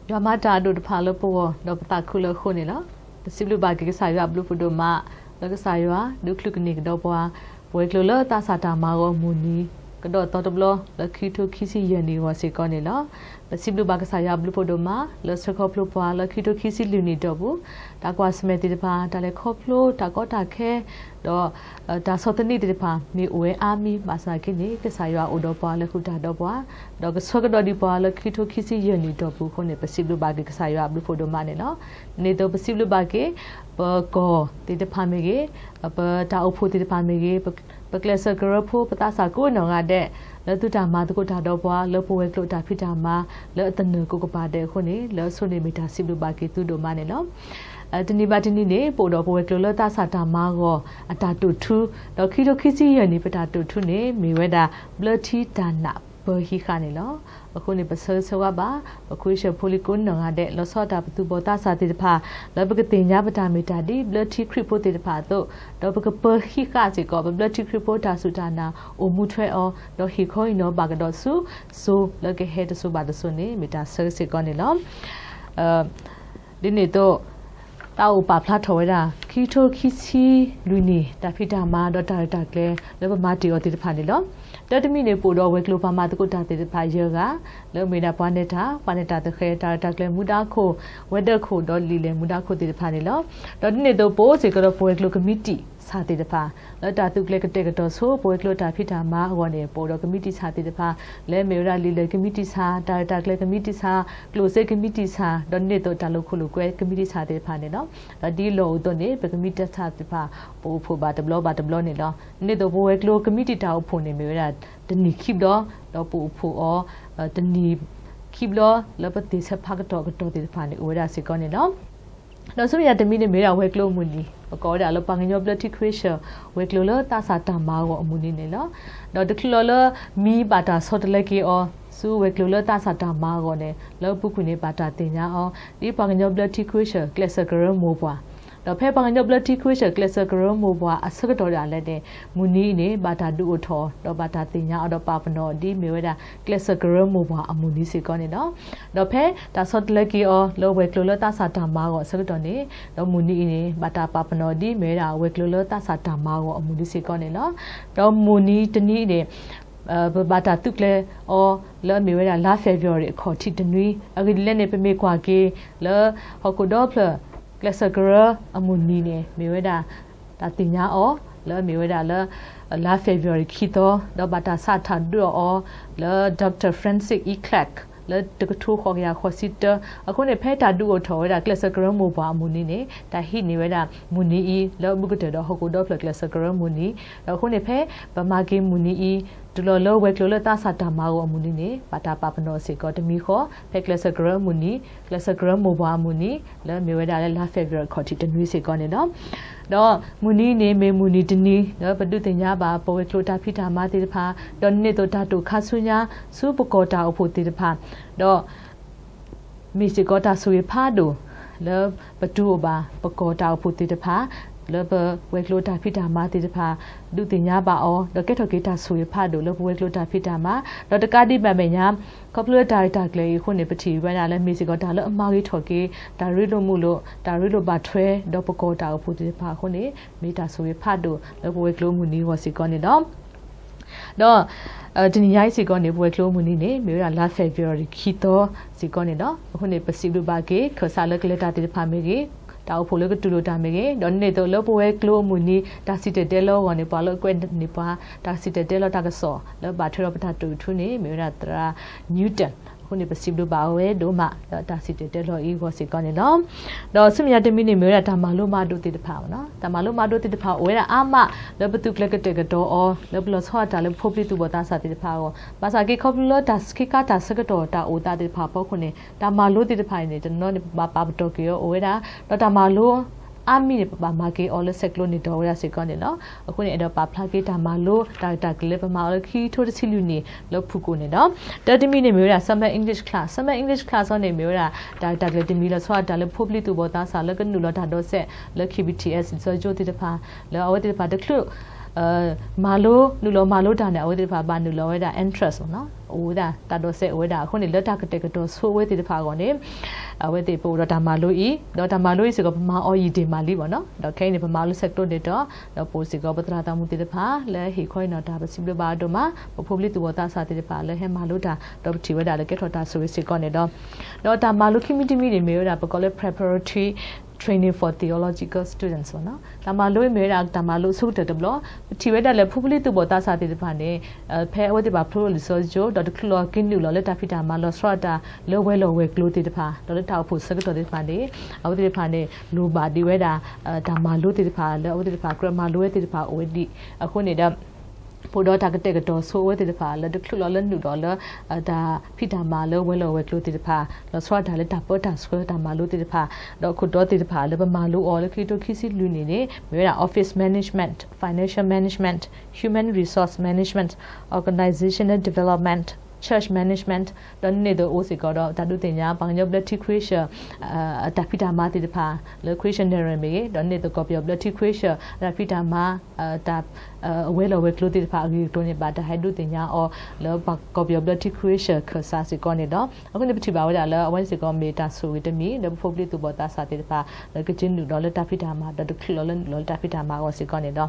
ယွၤမၤတၢ်အဒိၣ်တဖၣ်လၢပဂီၢ် ဒီးပသးခုလၢအဃိန့ၣ်လီၤ. ပစံးဘျုးဘၣ်က့ၤကစၢ်ယွၤအဘျုးဖးဒိၣ်မး လၢကစၢ်ယွၤဒုးချုးကန့ၢ်ကဒီးပှၤ ပဝဲၤကျိၤလၢသးစၢ်တၢ်မၤဂီၤအမုၢ်နံၤ ကဒီးသီတဘျီ လၢခံကထိခံဆံယဲၢ်နံၣ်အဂီၢ်စ့ၢ်ကီးန့ၣ်လီၤ. ပစံးဘျုးဘၣ်ကစၢ်ယွၤအဘျုးဖးဒိၣ်မး လၢဆှၢခီဖျိပှၤလၢခံကထိခံဆံလွံၢ်နံၣ်အတီၢ်ပူၤ တၢ်ကွၢ်ဆၢၣ်မဲာ်သ့ၣ်တဖၣ် တၢ်လဲၤခီဖျိ တၢ်ကီတၢ်ခဲ ဒီး တၢ်ဆီၣ်သနံးသ့ၣ်တဖၣ် မ့ၢ်အိၣ်ဝဲအါမံၤ ဘၣ်ဆၣ်က့န့ၣ် ကစၢ်ယွၤအိၣ်ဒီးပှၤလၢဃုာ်တၢ်ဒီးပှၤ ဒီးကဆှၢကဒီးဒံးပှၤလၢခံကထိခံဆံယဲၢ်နံၣ်အတီၢ်ပူၤအဃိန့ၣ် ပစံးဘျုးဘၣ်က့ၤကစၢ်ယွၤအဘျုးဖးဒိၣ်မးန့ၣ်လီၤ. ဒ်သိးပစံးဘျုးဘၣ်က့ၤ ပကီၢ်သ့ၣ်တဖၣ်မ့ၢ်ဂ့ၤ, ပတၢ်အိၣ်ဖှိၣ်သ့ၣ်တဖၣ်မ့ၢ်ဂ့ၤ, ပကျဲးစၢးကရၢဖိ ပသးစၢ်ကိးနီၢ်ဂၤဒဲး လၢသုတၢ်မၤသကိးတၢ်ဒီးပှၤ လၢပဝဲၤကျိၤအတၢ်ဖံးတၢ်မၤ လၢအသနၢၣ်ကိးကပၤဒဲးအဃိန့ၣ် လၢအဆိန့ၣ်မ့ၢ်တၢ်စံးဘျုးဘၣ်က့ၤသုဒိၣ်မးန့ၣ်လီၤ. တနံၤဘၣ်တနံၤန့ၣ် ပအိၣ်ဒီးပဝဲၤကျိၤလၢသးစၢ်တၢ်မၤဂီၤအတၢ်တိာ်ထူ, ဒီးခံကထိခံဆံယဲၢ်နံၣ် ပတၢ်တိာ်ထူန့ၣ် မ့ၢ်ဝဲဒၣ် ဘျၢထံတၢ်နးပၢဟံးဃာ်န့ၣ်လီၤ. အဃိန့ၣ် ပဆၢဂ့ၤဆၢဝါဘၣ် ပခွံဆၢဖိလံၤကိးနီၢ်ဂၤဒဲး လီၤဆီဒၣ်တၢ်ပသူၣ်ဘီၣ်သးစၢ်သ့ၣ်တဖၣ် လၢပကသ့ၣ်ညါပတၢ်မ့ၢ်တၢ်ဒ်ဘျၢထံခရံာ်ဖိသ့ၣ်တဖၣ်အသိး, ဒီးပကပၢဟံးဃာ်စ့ၢ်ကီး ပဘျၢထံခရံာ်ဖိတၢ်စူၢ်တၢ်နာ်အိၣ်မူထွဲအီၤ, ဒီးဟ့ၣ်ခီဟ့ၣ်နီၤဘၣ်ကဒီးဆူစိၤလၢကဟဲတစိၤဘၣ်တစိၤန့ၣ် မ့ၢ်တၢ်ဆၢဂ့ၤစ့ၢ်ကီးန့ၣ်လီၤ. ဒ်န့ၣ်အသိး တၢ်အိၣ်ပာ်ဖျါထီၣ်ဝဲဒၣ် ခံကထိခံဆံလွံၢ်နံၣ် တၢ်ဖံးတၢ်မၤဒီးတၢ်ရဲၣ်တၢ်ကျဲၤလၢပမၤတ့ၢ်အီၤသ့ၣ်တဖၣ်န့ၣ်လီၤ. တၢ်တမံၤန့ၣ် ပအိၣ်ဒီးဝဲၤကျိၤပှၤမၤသကိးတၢ်သ့ၣ်တဖၣ်ယဲၢ်ဂၤ လၢအမ့ၢ်ဒၣ်ပှၤနဲၣ်တၢ်, ပှၤနဲၣ်တၢ်သဃဲၤ, တၢ်ရဲၣ်တၢ်ကျဲၤမူဒါခိၣ်, ဝဲၤဒၢးခိၣ် ဒီးလံာ်လဲၢ်မူဒါခိၣ်သ့ၣ်တဖၣ်န့ၣ်လီၤ. ဒီးဒ်န့ၣ်အသိး ပအိၣ်စ့ၢ်ကီးဒီးပဝဲၤကျိၤကမံးတံာ်ဆၣ်သ့ၣ်တဖၣ် လၢတၢ်သုးကျဲၤကတဲာ်ကတီၤဆိပဝဲၤကျိၤတၢ်ဖံးတၢ်မၤအဂီၢ်န့ၣ် ပအိၣ်ဒီးကမံးတံာ်ဆၣ်သ့ၣ်တဖၣ် လၢအမ့ၢ်ဝဲဒၣ်လံာ်လဲၢ်ကမံးတံာ်ဆၣ်, တၢ်ရဲၣ်တၢ်ကျဲၤကမံးတံာ်ဆၣ်, ကျိၣ်စ့ကမံးတံာ်ဆၣ်, ဒီးဒ်န့ၣ်အသိးတၢ်လိာ်ခိၣ်လိာ်ကွဲကမံးတံာ်ဆၣ်သ့ၣ်တဖၣ်န့ၣ်လီၤ. ဒီးဒ်လီၢ်အိၣ်အသိးန့ၣ် ပကမံးတံာ်ဆၣ်သ့ၣ်တဖၣ် ပအိၣ်ဖှိၣ်ဘၣ်တဘျီဘၣ်တဘျီန့ၣ်လီၤ. ဒ်န့ၣ်အသိးပဝဲၤကျိၤကမံးတံာ်တၢ်အိၣ်ဖှိၣ်န့ၣ် မ့ၢ်ဝဲဒၣ်တနံၣ်ခံဘျီ, ဒီးပအိၣ်ဖှိၣ်အီၤ တနံၣ်ခံဘျီ လၢပသ့ၣ်ဆၢဖးကတီၢ်ကတီၢ်သ့ၣ်တဖၣ်န့ၣ် အိၣ်ဝဲဒၣ်စ့ၢ်ကီးန့ၣ်လီၤ. ဒီးဆူမဲာ်ညါတမံၤန့ၣ် မ့ၢ်ဝဲဒၣ်ဝဲၤကျိၤအမုၢ်နံၤ, ပကိးဝဲဒၣ်လၢပှၤကညီဘျၢထံခရံာ်ဖိ ဝဲၤကျိၤလၢသးစၢ်တၢ်မၤအဂီၢ်အမုၢ်နံၤန့ၣ်လီၤ. ဒီးတချုးလီၤလၢမံၤဘၣ်တၢ်ဆီတလဲက့ၤအီၤ ဆူဝဲၤကျိၤလၢသးစၢ်တၢ်မၤအဂီၢ်န့ၣ် လၢအပူၤကွံာ်န့ၣ် ဘၣ်တၢ်သ့ၣ်ညါအီၤ ဒ်ပှၤကညီဘျၢထံခရံာ်ဖိ ကျဲးစၢးကရၢမိၢ်ပှၢ်, ဒီးဖဲပှၤကညီဘျၢထံခရံာ်ဖိ ကျဲးစၢးကရၢမိၢ်ပှၢ်အဆၢကတီၢ်ဒၣ်လဲာ်န့ၣ် မုၢ်နံၤအံၤန့ၣ် ဘၣ်တၢ်ဒုးအိၣ်ထီၣ် ဒီးဘၣ်တၢ်သ့ၣ်ညါအီၤဒီးပာ်ပနီၣ်အီၤဒ်မ့ၢ်ဝဲဒၣ် ကျဲးစၢးကရၢမိၢ်ပှၢ်အမုၢ်နံၤစ့ၢ်ကီးန့ၣ်လီၤ. ဒီးဖဲတၢ်ဆီတလဲက့ၤအီၤလၢဝဲၤကျိၤလၢသးစၢ်တၢ်မၤအဂီၢ်အဆၢကတီၢ်န့ၣ်, ဒီးမုၢ်နံၤအံၤန့ၣ် ဘၣ်တၢ်ပာ်ပနီၣ်အီၤဒ်မ့ၢ်ဝဲဒၣ်ဝဲၤကျိၤလၢသးစၢ်တၢ်မၤအဂီၢ်အမုၢ်နံၤစ့ၢ်ကီးန့ၣ်လီၤ. ဒီးမုၢ်နံၤတနံၤအံၤန့ၣ် ပဘၣ်တၢ်သုးကျဲၤအီၤ လၢအမ့ၢ်ဝဲဒၣ်လါ February အခီၣ်ထံးတနွံ, အဂ့ၢ်ဒ်လဲၣ်န့ၣ် ပမ့ၢ်ကွၢ်က့ၤလၢဟီၣ်ခိၣ်ဒီဖျၢၣ် ကျဲးစၢးကရၢအမုၢ်နံၤန့ၣ် မ့ၢ်ဝဲဒၣ်တၢ်သ့ၣ်ညါအီၤ လၢအမ့ၢ်ဝဲဒၣ်လၢ လါ February ခံသီ, ဒီးဘၣ်တၢ်စးထီၣ်ဒုးအီၤအီၤ လၢ Doctor Francis E. Clark လၢတကထိဃိးကယၤဃိးဆံတၢ, အဃိန့ၣ် ဖဲတၢ်ဒုးအိၣ်ထီၣ်ဝဲဒၣ်ကျဲးစၢးကရၢမိၢ်ပှၢ်အမုၢ်နံၤန့ၣ် တၢ်ဟံးန့ၢ်ဝဲဒၣ်မုၢ်နံၤအံၤ လၢအဘူးကတၢၢ်ဒီးဟီၣ်ခိၣ်ဒီဖျၢၣ်ကျဲးစၢးကရၢမုၢ်နံၤ, ဒီးအဃိန့ၣ် ဖဲပမၤက့ၤမုၢ်နံၤအံၤ တုၤလီၤလၢဝဲၤကျိၤလၢသးစၢ်တၢ်မၤအဂီၢ်အမုၢ်နံၤန့ၣ် ဘၣ်တၢ်ပာ်ပနီၣ်စ့ၢ်ကီးတမံၤဃီ ဖဲကျဲးစၢးကရၢမုၢ်နံၤ, ကျဲးစၢးကရၢမိၢ်ပှၢ်အမုၢ်နံၤ လၢအမ့ၢ်ဝဲဒၣ်လၢလါ February အခီၣ်ထံးတနွံစ့ၢ်ကီးန့ၣ်လီၤ. ဒီးမုၢ်နံၤန့ၣ် မ့ၢ်မုၢ်နံၤတနံၤ လၢပဒုးသ့ၣ်ညါဘၣ် ပဝဲၤကျိၤတၢ်ဖံးတၢ်မၤသ့ၣ်တဖၣ်, ဒီးဒ်န့ၣ်အသိးတၢ်တိာ်ခါဆူညါ ဆူပကီၢ်တၢ်အိၣ်ဖှိၣ်သ့ၣ်တဖၣ်, ဒီး မ့ၢ်စ့ၢ်ကီးတၢ်ဆိၣ်ဂ့ၤဖးဒိၣ် လၢပတူၢ်အိၣ်ဘၣ် ပကီၢ်တၢ်အိၣ်ဖှိၣ်သ့ၣ်တဖၣ်, လၢပဝဲၤကျိၤတၢ်ဖံးတၢ်မၤသ့ၣ်တဖၣ် ဒုးသ့ၣ်ညါဘၣ်အီၤ ဒီးကဲထီၣ်က့ၤတၢ်ဆိၣ်ဂ့ၤဖးဒိၣ် လၢပဝဲၤကျိၤတၢ်ဖံးတၢ်မၤ, ဒီးတကးဒံးဘၣ်မဲာ်ညါ ခီဖျိလၢတၢ်ရဲၣ်တၢ်ကျဲၤအံၤအဃိန့ၣ် ပထံၣ်ဝဲဒၣ်လၢမ့ၢ်စ့ၢ်ကီးတၢ်လၢအမၤဂ့ၤထီၣ်က့ၤ တၢ်ရ့လိာ်မုာ်လိာ် တၢ်ရ့လိာ်ဘၣ်ထွဲ ဒီးပကီၢ်တၢ်အိၣ်ဖှိၣ်သ့ၣ်တဖၣ်အဃိန့ၣ် မ့ၢ်တၢ်ဆိၣ်ဂ့ၤဖးဒိၣ် လၢပဝဲၤကျိၤမုၢ်နံၤအဂီၢ်စ့ၢ်ကီးန့ၣ်လီၤ. ဒီး တနံၤညါအံၤစ့ၢ်ကီးန့ၣ် ပဝဲၤကျိၤမုၢ်နံၤန့ၣ် မ့ၢ်ဝဲဒၣ်လါ February ခံသီစ့ၢ်ကီးန့ၣ်လီၤ. အဃိန့ၣ် ပစံးဘျုးဘၣ်က့ၤ ခၢၣ်စးလၢကလဲၤတၢ်သ့ၣ်တဖၣ်မ့ၢ်ဂ့ၤ, တၢ်အိၣ်ဖှိၣ်လၢကတူၢ်လိာ်တၢ်မ့ၢ်ဂ့ၤ, ဒီးဒ်န့ၣ်အသိးလၢပဝဲၤကျိၤအမုၢ်နံၤ တၢ်စံၣ်တဲၤတဲလီၤအဂီၢ်န့ၣ် ပှၤလၢအကွဲးန့ၢ်ပှၤ တၢ်စံၣ်တဲၤတဲလီၤတၢ်ကစီၣ် လၢဘၣ်ထွဲဒီးပတၢ်တိာ်ထူန့ၣ် မ့ၢ်ဝဲဒၣ်သရၣ် Newton အဃိန့ၣ် ပစံးဘျုးဘၣ်အဝဲဒိၣ်မး လၢတၢ်စံၣ်တဲၤတဲလီၤအံၤအဂီၢ်စ့ၢ်ကီးန့ၣ်လီၤ. ဒီးဆူမဲာ်ညါတမံၤန့ၣ် မ့ၢ်ဝဲဒၣ်တၢ်မၤလိမၤဒိးသ့ၣ်တဖၣ်, တၢ်မၤလိမၤဒိးသ့ၣ်တဖၣ် အိၣ်ဝဲဒၣ်အါမး လၢပသုးကျဲၤကတဲာ်ကတီၤအီၤ လၢပလီၤဆီဒၣ်တၢ်လၢပဖိပလံၤသူၣ်ဘီၣ်သးစၢ်သ့ၣ်တဖၣ်အဂီၢ်, ဘၣ်ဆၣ်က့ခီဖျိလၢတၢ်ခ့ခါတၢ်ဆၢကတီၢ်တၢ်အိၣ်သးသ့ၣ်တဖၣ်အဖီခိၣ်န့ၣ် တၢ်မၤလိသ့ၣ်တဖၣ်အံၤန့ၣ် တနီၤန့ၣ် ပဘၣ်ပာ်ပတီၢ်က့ၤအီၤအိၣ်ဝဲဒၣ်, ဒီးတၢ်မၤလိ အါမံၤန့ၣ် ပဘၣ်မၤက့ၤအီၤလၢဆဲးကျိးန့ၢ်တီၤဝဲဒၣ်စ့ၢ်ကီးန့ၣ်လီၤ. အဃိန့ၣ် အဲၣ်ဒိးပာ်ဖျါက့ၤတၢ်မၤလိ တၢ်ရဲၣ်တၢ်ကျဲၤလၢပမၤအီၤလၢခံကထိတဆံလွံၢ်နံၣ်လၢဖုၣ်ကိာ်န့ၣ်လီၤ. တၢ်တမံၤန့ၣ် မ့ၢ်ဝဲဒၣ် Summer English Class, Summer English Class အံၤန့ၣ် မ့ၢ်ဝဲဒၣ် တၢ်ရဲၣ်တၢ်ကျဲၤတမံၤလီၤဆီဒၣ်တၢ်လၢဖိပလံၤသူၣ်ဘီၣ်သးစၢ်လၢကနုာ်လီၤတၢ်ဒီးစဲးလၢ K B T S လံာ်စီဆှံကၠိသ့ၣ်တဖၣ်, လၢအဝဲသ့ၣ်တဖၣ်တချုး မၤလိ နုာ်လီၤမၤလိတၢ်န့ၣ် အဝဲသ့ၣ်တဖၣ်ဘၣ်နုာ်လီၤဝဲဒၣ် interest နီၤ အိၣ်ဝဲဒၣ် တၢ်ဒိးစဲးအိၣ်ဝဲဒၣ်အဃိန့ၣ် လၢတၢ်ကတဲာ်ကတီၤဆိအဝဲသ့ၣ်တဖၣ်အဂီၢ်န့ၣ် အဝဲသ့ၣ်ပအိၣ်ဒီးတၢ်မၤလိအံၤ ဒီးတၢ်မၤလိအံၤစ့ၢ်ကီး ပမၤအီၤယံာ်ဒ့ၣ်မးလံမ့ၢ်နီၤ ဒီးခဲအံၤန့ၣ် ပမၤလိဆဲးကျိးဒ်သိး ဒီးပအိၣ်စ့ၢ်ကီး ပသရၣ်သမူသ့ၣ်တဖၣ် လၢဟ့ၣ်ခီအံၤနီၤတၢ် ပစံးဘျုးဘၣ်အဒိၣ်မး ပဖိပလံၤသူၣ်ဘီၣ်သးစၢ်သ့ၣ်တဖၣ် လၢဟဲမၤလိတၢ် ဒီးပထံၣ်ဝဲဒၣ်လၢကဲထီၣ်တၢ်ဆိၣ်ဂ့ၤစ့ၢ်ကီးန့ၣ်ဒီး ဒီးတၢ်မၤလိခံမံၤတမံၤန့ၣ် မ့ၢ်ဝဲဒၣ် ပကိးလၢ preparatory training for theological students မ့ၢ်နီၤ တၢ်မၤလိအံၤမ့ၢ်ဝဲဒၣ် တၢ်မၤလိအဆိကတၢၢ်တဘျီ ပထံၣ်ဝဲဒၣ်လၢဖိပလံၤသူၣ်ဘီၣ်သးစၢ်သ့ၣ်တဖၣ်န့ၣ် ဖဲအဝဲသ့ၣ်တဖၣ်ဖျိလံာ်စီဆှံကၠိ ဒီးတချုးလီၤက့ၤနုာ်လီၤလၢတၢ်ဖံးတၢ်မၤလီၤဆီဒၣ်တၢ် လၢဝဲၤလီၢ်ဝဲၤကျိၤသ့ၣ်တဖၣ် ဒီးလၢတၢ်အိၣ်ဖှိၣ်ဆၢကတီၢ်သ့ၣ်တဖၣ်န့ၣ် အဝဲသ့ၣ်တဖၣ်န့ၣ် လိၣ်ဘၣ်ဒံးဝဲဒၣ် တၢ်မၤလိသ့ၣ်တဖၣ် လၢအဝဲသ့ၣ်တဖၣ်ကြၢးမၤလိဝဲသ့ၣ်တဖၣ်အိၣ်ဝဲဒံး အဃိန့ၣ်ဒီး ပအိၣ်ဒီးတၢ်ကတဲာ်ကတီၤဆိအဝဲသ့ၣ်တဖၣ် လၢတချုးလီၤလၢနုာ်ဒီးလၢ တၢ်ဖံးတၢ်မၤလၢဝဲၤလီၢ်ဝဲၤကျိၤသ့ၣ်တဖၣ် လီၤဆီဒၣ်တၢ်လၢတၢ်ပၢတၢ်ဆှၢတၢ်မၤလိသ့ၣ်တဖၣ် ဒီးအခိၣ်တီသ့ၣ်တဖၣ်လၢပမၤလိအီၤလၢခံကထိခံဆံလွံၢ်န့ၣ်န့ၣ် မ့ၢ်ဝဲဒၣ် office management, financial management, human resource management, organizational development, church management ဒီးန့ၣ်သိးအိၣ်စ့ၢ်ကီးဒီး တၢ်ဒုးသ့ၣ်ညါ ပှၤကညီဘျၢထံခွ့ရှၢၣ် အတၢ်ဖံးတၢ်မၤသ့ၣ်တဖၣ် လၢ Christian Narrative မ့ၢ်ဂ့ၤ ဒီးန့ၣ်သိးကီၢ်ပယီၤဘျၢထံခွ့ရှၢၣ် အတၢ်ဖံးတၢ်မၤ တၢ် အဝဲၤလီၢ်ဝဲၤကျိၤသ့ၣ်တဖၣ်အဂ့ၢ်အကျိၤန့ၣ် ဘၣ်တၢ်ဟဲဒုးသ့ၣ်ညါအီၤ လၢပှၤကီၢ်ပယီၤဘျၢထံခွ့ရှၢၣ်ခၢၣ်စးစ့ၢ်ကီးန့ၣ်ဒီး အဃိန့ၣ်ပထံၣ်ဘၣ်ဝဲဒၣ်လၢ အဝဲစ့ၢ်ကီးမ့ၢ်တၢ်ဆိၣ်ဂ့ၤတမံၤ လၢပဖိပလံၤသူၣ်ဘီၣ်သးစၢ်သ့ၣ်တဖၣ် လၢကက့ၤနုာ်ဒီးလၢတၢ်ဖံးတၢ်မၤ ဒီးတချုးလီၤလၢနုာ်လီၤလၢတၢ်ဖံးတၢ်မၤအဂီၢ်စ့ၢ်ကီးန့ၣ်ဒီး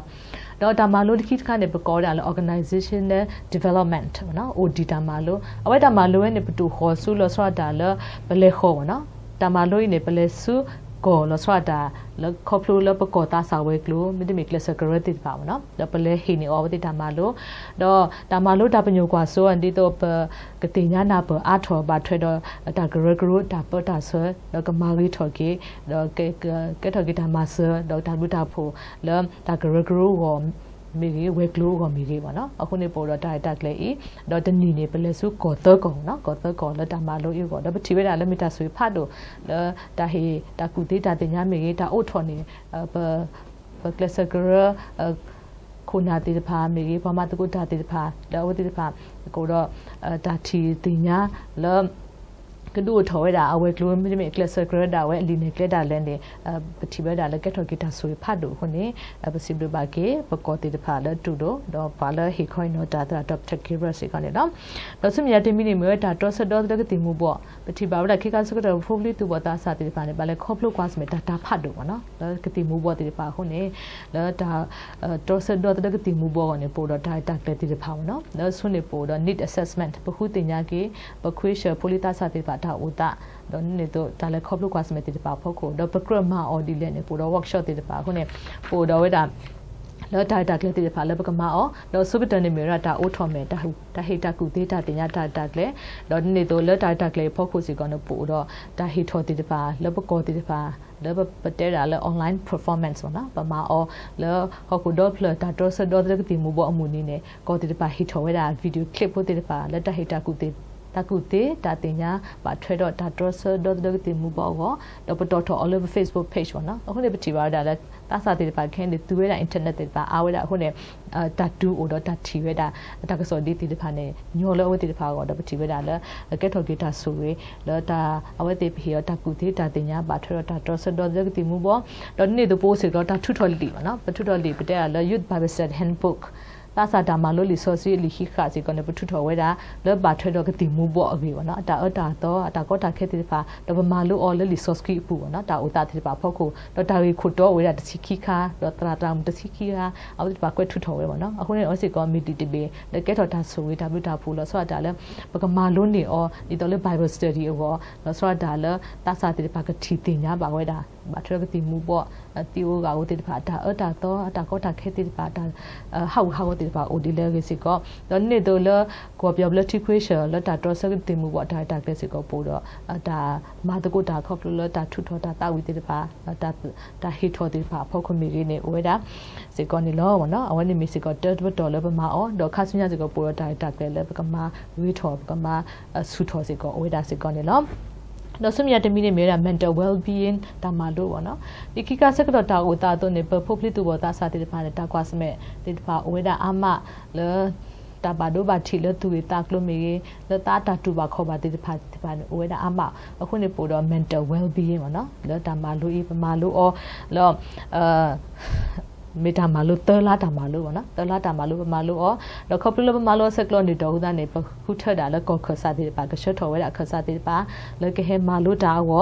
ဒီးတၢ်မၤလိတခံတခါန့ၣ် ပကိးဝဲဒၣ်လၢ organizational development မ့ၢ်နီၤ အိၣ်ဒံးတၢ်မၤလိ အဝဲတၢ်မၤလိဝဲန့ၣ် ပတုာ်ဃီၤဆူလီၤဆီဒၣ်တၢ်လၢ ပလဲၤဃီၤမ့ၢ်နီၤ တၢ်မၤလိအံၤန့ၣ် ပလဲၤဆူကီၢ်လီၤဆီဒၣ်တၢ် လၢခီဖျိလၢပကီၢ်သးစၢ်ဝဲၤကျိၤ မ့တမ့ၢ်ကျဲးစၢးကရၢသ့ၣ်တဖၣ်မ့ၢ်နီၤ ဒီးပလဲၤဟ့ၣ်န့ၢ်အီၤအဝဲသ့ၣ်တၢ်မၤလိ ဒီးတၢ်မၤလိတၢ်ပညိၣ်ကွၢ်စိ ဒ်သိးပကသ့ၣ်ညါနၢ်ပၢၢ်အါထီၣ်ဘၣ်ထွဲဒီး တၢ်ကရၢကရိတၢ်ပၢတၢ်ဆှၢ ဒီးကမၤဂ့ၤထီၣ်က့ၤ ဒီးကဲထီၣ်က့ၤတၢ်မၤစၢၤ ဒီးတၢ်ဘျုးတၢ်ဖှိၣ်လၢတၢ်ကရၢကရိအဂီၢ်မ့ၢ်ဂ့ၤ ဝဲၤကျိၤအဂီၢ်မ့ၢ်ဂ့ၤမ့ၢ်နီၤ အဃိန့ၣ်ပအိၣ်ဒီးတၢ်ရဲၣ်တၢ်ကျဲၤအံၤ ဒီးတနံၤန့ၣ် ပလဲၤဆူကီၢ်သၢကီၢ်မ့ၢ်နီၤ ကီၢ်သၢကီၢ်လၢတၢ်မၤလိအံၤအဂီၢ် ဒီးပထံၣ်ဝဲဒၣ်လၢမ့ၢ်တၢ်ဆိၣ်ဂ့ၤဖးဒိၣ် လၢတၢ်ဟ့ၣ်တၢ်ကူၣ်သ့တၢ်သ့ၣ်ညါမ့ၢ်ဂ့ၤ တၢ်အိးထီၣ်န့ၢ် ပ ပကျဲးစၢးကရၢ ခိၣ်နၢ်သ့ၣ်တဖၣ်မ့ၢ်ဂ့ၤ ပှၤမၤသကိးတၢ်သ့ၣ်တဖၣ် ဒီးအဝဲသ့ၣ်တဖၣ် ကအိၣ်ဒီး တၢ်ထံၣ်သ့ၣ်ညါလၢ ကဒုးအိၣ်ထီၣ်ဝဲဒၣ်အဝဲၤကျိၤ မ့တမ့ၢ်ကျဲးစၢးကရၢဒၣ်ဝဲအလံာ်နဲၣ်ကျဲဒၣ်လဲာ်န့ၣ် ပထံၣ်ဝဲဒၣ်လၢကဲထီၣ်က့ၤတၢ်ဆိၣ်ဂ့ၤဖးဒိၣ်အဃိန့ၣ် ပစံးဘျုးဘၣ်က့ၤ ပကီၢ်သ့ၣ်တဖၣ်လၢတူၢ်လိာ် ဒီးပှၤလၢဟ့ၣ်ခီအံၤနီၤတၢ်သရၣ် Doctor Gabriel စ့ၢ်ကီးန့ၣ်လီၤ. ဒီးဆူမဲာ်ညါတမံၤန့ၣ် မ့ၢ်ဝဲတၢ်တြီဆၢဒီသဒၢကသံၣ်မူၤဘှီး ပထံၣ်ဘၣ်ဝဲဒၣ်ခ့ခါဆၢကတီၢ် ပဖိပလံၤသူၣ်ဘီၣ်သးစၢ်သ့ၣ်တဖၣ်န့ၣ် ဘၣ်လဲၤခီဖျိကွၢ်ဆၢၣ်မဲာ်တၢ်တၢ်ဖးဒိၣ်မ့ၢ်နီၤ လၢကသံၣ်မူၤဘှီးသ့ၣ်တဖၣ်အဃိန့ၣ် လၢတၢ် တြီဆၢဒီသဒၢကသံၣ်မူၤဘှီးအဂီၢ်န့ၣ် ပအိၣ်ဒီးတၢ်ရဲၣ်တၢ်ကျဲၤသ့ၣ်တဖၣ်မ့ၢ်နီၤ လၢဆူန့ၣ်ပအိၣ်ဒီး need assessment ပဃုသ့ၣ်ညါက့ၤ ပခွ့ဆၢၣ်ဖိလံၤသးစၢ်သ့ၣ်တဖၣ်တၢ်အိၣ်သး ဒီးန့ၣ်သိးတၢ်လဲၤခီဖျိကွၢ်ဆၢၣ်မဲာ်သ့ၣ်တဖၣ်အဖီခိၣ် ဒီးပကြၢးမၤအီၤဒ်လဲၣ်န့ၣ် ပအိၣ်ဒီး workshop သ့ၣ်တဖၣ်အဃိန့ၣ် ပအိၣ်ဒီးဝဲဒၣ် လၢတၢ်ရဲၣ်တၢ်ကျဲၤသ့ၣ်တဖၣ်လၢပကမၤအီၤ ဒီးအဆိကတၢၢ်န့ၣ်မ့ၢ်ဝဲဒၣ်တၢ်အိးထီၣ်မဲာ် တၢ်ဟ့ၣ်တၢ်ကူၣ်သ့တၢ်သ့ၣ်ညါတၢ်ရဲၣ်တၢ်ကျဲၤ ဒီးန့ၣ်သိးလၢတၢ်ရဲၣ်တၢ်ကျဲၤအဖီခိၣ်စ့ၢ်ကီးန့ၣ် ပအိၣ်ဒီးတၢ်ဟ့ၣ်ထီၣ်သ့ၣ်တဖၣ် လၢပကီၢ်သ့ၣ်တဖၣ် လၢပတဲဝဲဒၣ်လၢ online performance မ့ၢ်နီၤ ပမၤအီၤလၢဟီၣ်ခိၣ်ဒီဖျၢၣ်တၢ်တြီဆၢဒီသဒၢကသံၣ်မူၤဘှီးအမုၢ်နံၤန့ၣ် ကီၢ်သ့ၣ်တဖၣ်ဟ့ၣ်ထီၣ်ဝဲဒၣ် video clip ဖိသ့ၣ်တဖၣ် လၢတၢ်ဟ့ၣ်တၢ်ကူၣ်သ့ တၢ်ကူၣ်သ့တၢ်သ့ၣ်ညါ ဘၣ်ထွဲဒီးတၢ်တြီဆၢဒီသဒၢကသံၣ်မူၤဘှီးအဂီၢ် ဒီးပတီၢ်ထီၣ်အီၤလၢပ Facebook page မ့ၢ်နီၤ အဃိန့ၣ်ပထံၣ်ဘၣ်ဝဲဒၣ်လၢ သးစၢ်သ့ၣ်တဖၣ်ခဲအံၤန့ၣ် သူဝဲဒၣ် internet သ့ၣ်တဖၣ်အါဝဲဒၣ်အဃိန့ၣ် တၢ်တုၤအိၣ်ဒီးတၢ်ထံၣ်ဝဲဒၣ် တၢ်ကစီၣ်ဒ်သ့ၣ်တဖၣ်န့ၣ် ညီလၢအဝဲသ့ၣ်တဖၣ်အဂီၢ် ဒီးပထံၣ်ဝဲဒၣ်လၢ ကဲထီၣ်က့ၤတၢ်ဆိၣ်ဂ့ၤ လၢတၢ်အဝဲသ့ၣ်ပဟ့ၣ်အီၤတၢ်ကူၣ်သ့တၢ်သ့ၣ်ညါ ဘၣ်ထွဲဒီးတၢ်တြီဆၢဒီသဒၢကသံၣ်မူၤဘှီး ဒီးန့ၣ်သိးပအိၣ်စ့ၢ်ကီးတၢ်ထုးထီၣ်လံာ်မ့ၢ်နီၤ ပထုးထီၣ်လံာ် ပတဲဒၣ်လၢ Youth Bible Study Handbook သးစၢ်တၢ်မၤလိလံာ်စီဆှံအလံာ်ဟံးဃာ်စ့ၢ်ကီးန့ၣ် ပထုးထီၣ်ဝဲဒၣ် လၢဘၣ်ထွဲဒီးကသံၣ်မူၤဘှီးအဂ့ၢ်မ့ၢ်နီၤ အတၢ်အၢတၢ်သီ အတၢ်ကီတၢ်ခဲသ့ၣ်တဖၣ် ဒီးပမၤလိအီၤလၢလံာ်စီဆှံအပူၤမ့ၢ်နီၤ တၢ်အိၣ်သးသ့ၣ်တဖၣ်အဖီခိၣ် ဒီးတၢ်ဂ့ၢ်ခိၣ်တီအိၣ်ဝဲဒၣ်တဆံခံခါ ဒီးသရၣ်သရၣ်မုၣ်တဆံခံဂၤ အဝဲသ့ၣ်တဖၣ်ကွဲးထုးထီၣ်ဝဲမ့ၢ်နီၤ အဃိန့ၣ် အဝဲစ့ၢ်ကီးမ့ၢ်လံာ်တဘ့ၣ် လၢကဲထီၣ်တၢ်ဆိၣ်ဂ့ၤတၢ်ဘျုးတၢ်ဖှိၣ်လီၤဆီဒၣ်တၢ်လၢ ပကမၤလိန့ၢ်အီၤ ဒ်သိးလၢ Bible study အဂီၢ် လီၤဆီဒၣ်တၢ်လၢ သးစၢ်သ့ၣ်တဖၣ်ကထံၣ်သ့ၣ်ညါဘၣ်ဝဲဒၣ် ဘၣ်ထွဲဒီးကသံၣ်မူၤဘှီး သံအိၣ်ဂၢၢ်အိၣ်သ့ၣ်တဖၣ် တၢ်အၢတၢ်သီ အတၢ်ကီတၢ်ခဲသ့ၣ်တဖၣ် တၢ်ဟးဂူာ်ဟးဂီၤသ့ၣ်တဖၣ်အိၣ်ဒ်လဲၣ်အဂ့ၢ်စ့ၢ်ကီး ဒီးန့ၣ်သိးလၢ ကီၢ်ပယီၤဘျၢထံခွ့ဆၢၣ် လၢတၢ်တြီဆၢကသံၣ်မူၤဘှီးတၢ်ရဲၣ်တၢ်ကျဲၤစ့ၢ်ကီးပအိၣ်ဒီး တၢ်မၤသကိးတၢ်ခီဖျိလၢတၢ်ထုးထီၣ်တၢ်သးဝံၣ်သ့ၣ်တဖၣ် တၢ်ဟ့ၣ်ထီၣ်သ့ၣ်တဖၣ်အဖီခိၣ်မ့ၢ်ဂ့ၤန့ၣ် အိၣ်ဝဲဒၣ်စ့ၢ်ကီးန့ၣ်လီၤ. အဝဲန့ၣ်မ့ၢ်စ့ၢ်ကီးတၢတပတီၢ်လၢပမၤအီၤ ဒီးခါဆူညါစ့ၢ်ကီးပအိၣ်ဒီးတၢ်ရဲၣ်တၢ်ကျဲၤလၢပကမၤဂ့ၤထီၣ် ပကမၤဆူၣ်ထီၣ်စ့ၢ်ကီးအိၣ်ဝဲဒၣ်စ့ၢ်ကီးန့ၣ်လီၤ. ဒီးဆူမဲာ်ညါတမံၤန့ၣ်မ့ၢ်ဝဲဒၣ် mental well-being တၢ်မၤလိမ့ၢ်နီၤ ဒ်ခံခါဆၢကတီၢ်တၢ်အိၣ်သးအသိးန့ၣ် ပဖိပလံၤသူၣ်ဘီၣ်သးစၢ်သ့ၣ်တဖၣ်န့ၣ် တၢ်ကွၢ်ဆၢၣ်မဲာ်သ့ၣ်တဖၣ်အိၣ်ဝဲဒၣ်အါမးလၢ တၢ်ဘၣ်ဒိဘၣ်ထံးလၢသူၣ်ဂ့ၢ်သးကျိၤမ့ၢ်ဂ့ၤ လၢသးတၢ်တူၢ်ဘၣ်ခီၣ်ဘၣ်သ့ၣ်တဖၣ်သ့ၣ်တဖၣ်န့ၣ် အိၣ်ဝဲဒၣ်အါမး အဃိန့ၣ်ပအိၣ်ဒီး mental well-being မ့ၢ်နီၤ လၢတၢ်မၤလိအံၤ ပမၤလိအီၤလၢ မ့ၢ်တၢ်မၤလိသၢလါတၢ်မၤလိဘၣ်နီၤ, သၢလါတၢ်မၤလိပမၤလိအီၤ, ဒီးခီဖျိလၢပမၤလိအဆဲးကျိးန့ၣ်ဒီးအဃိသတးန့ၣ် ပဃုထၢဒၣ်လၢကီၢ်ခၢၣ်စးသ့ၣ်တဖၣ် ကဆှၢထီၣ်ဝဲဒၣ်ခၢၣ်စးသ့ၣ်တဖၣ် လၢကဟဲမၤလိတၢ်အဂီ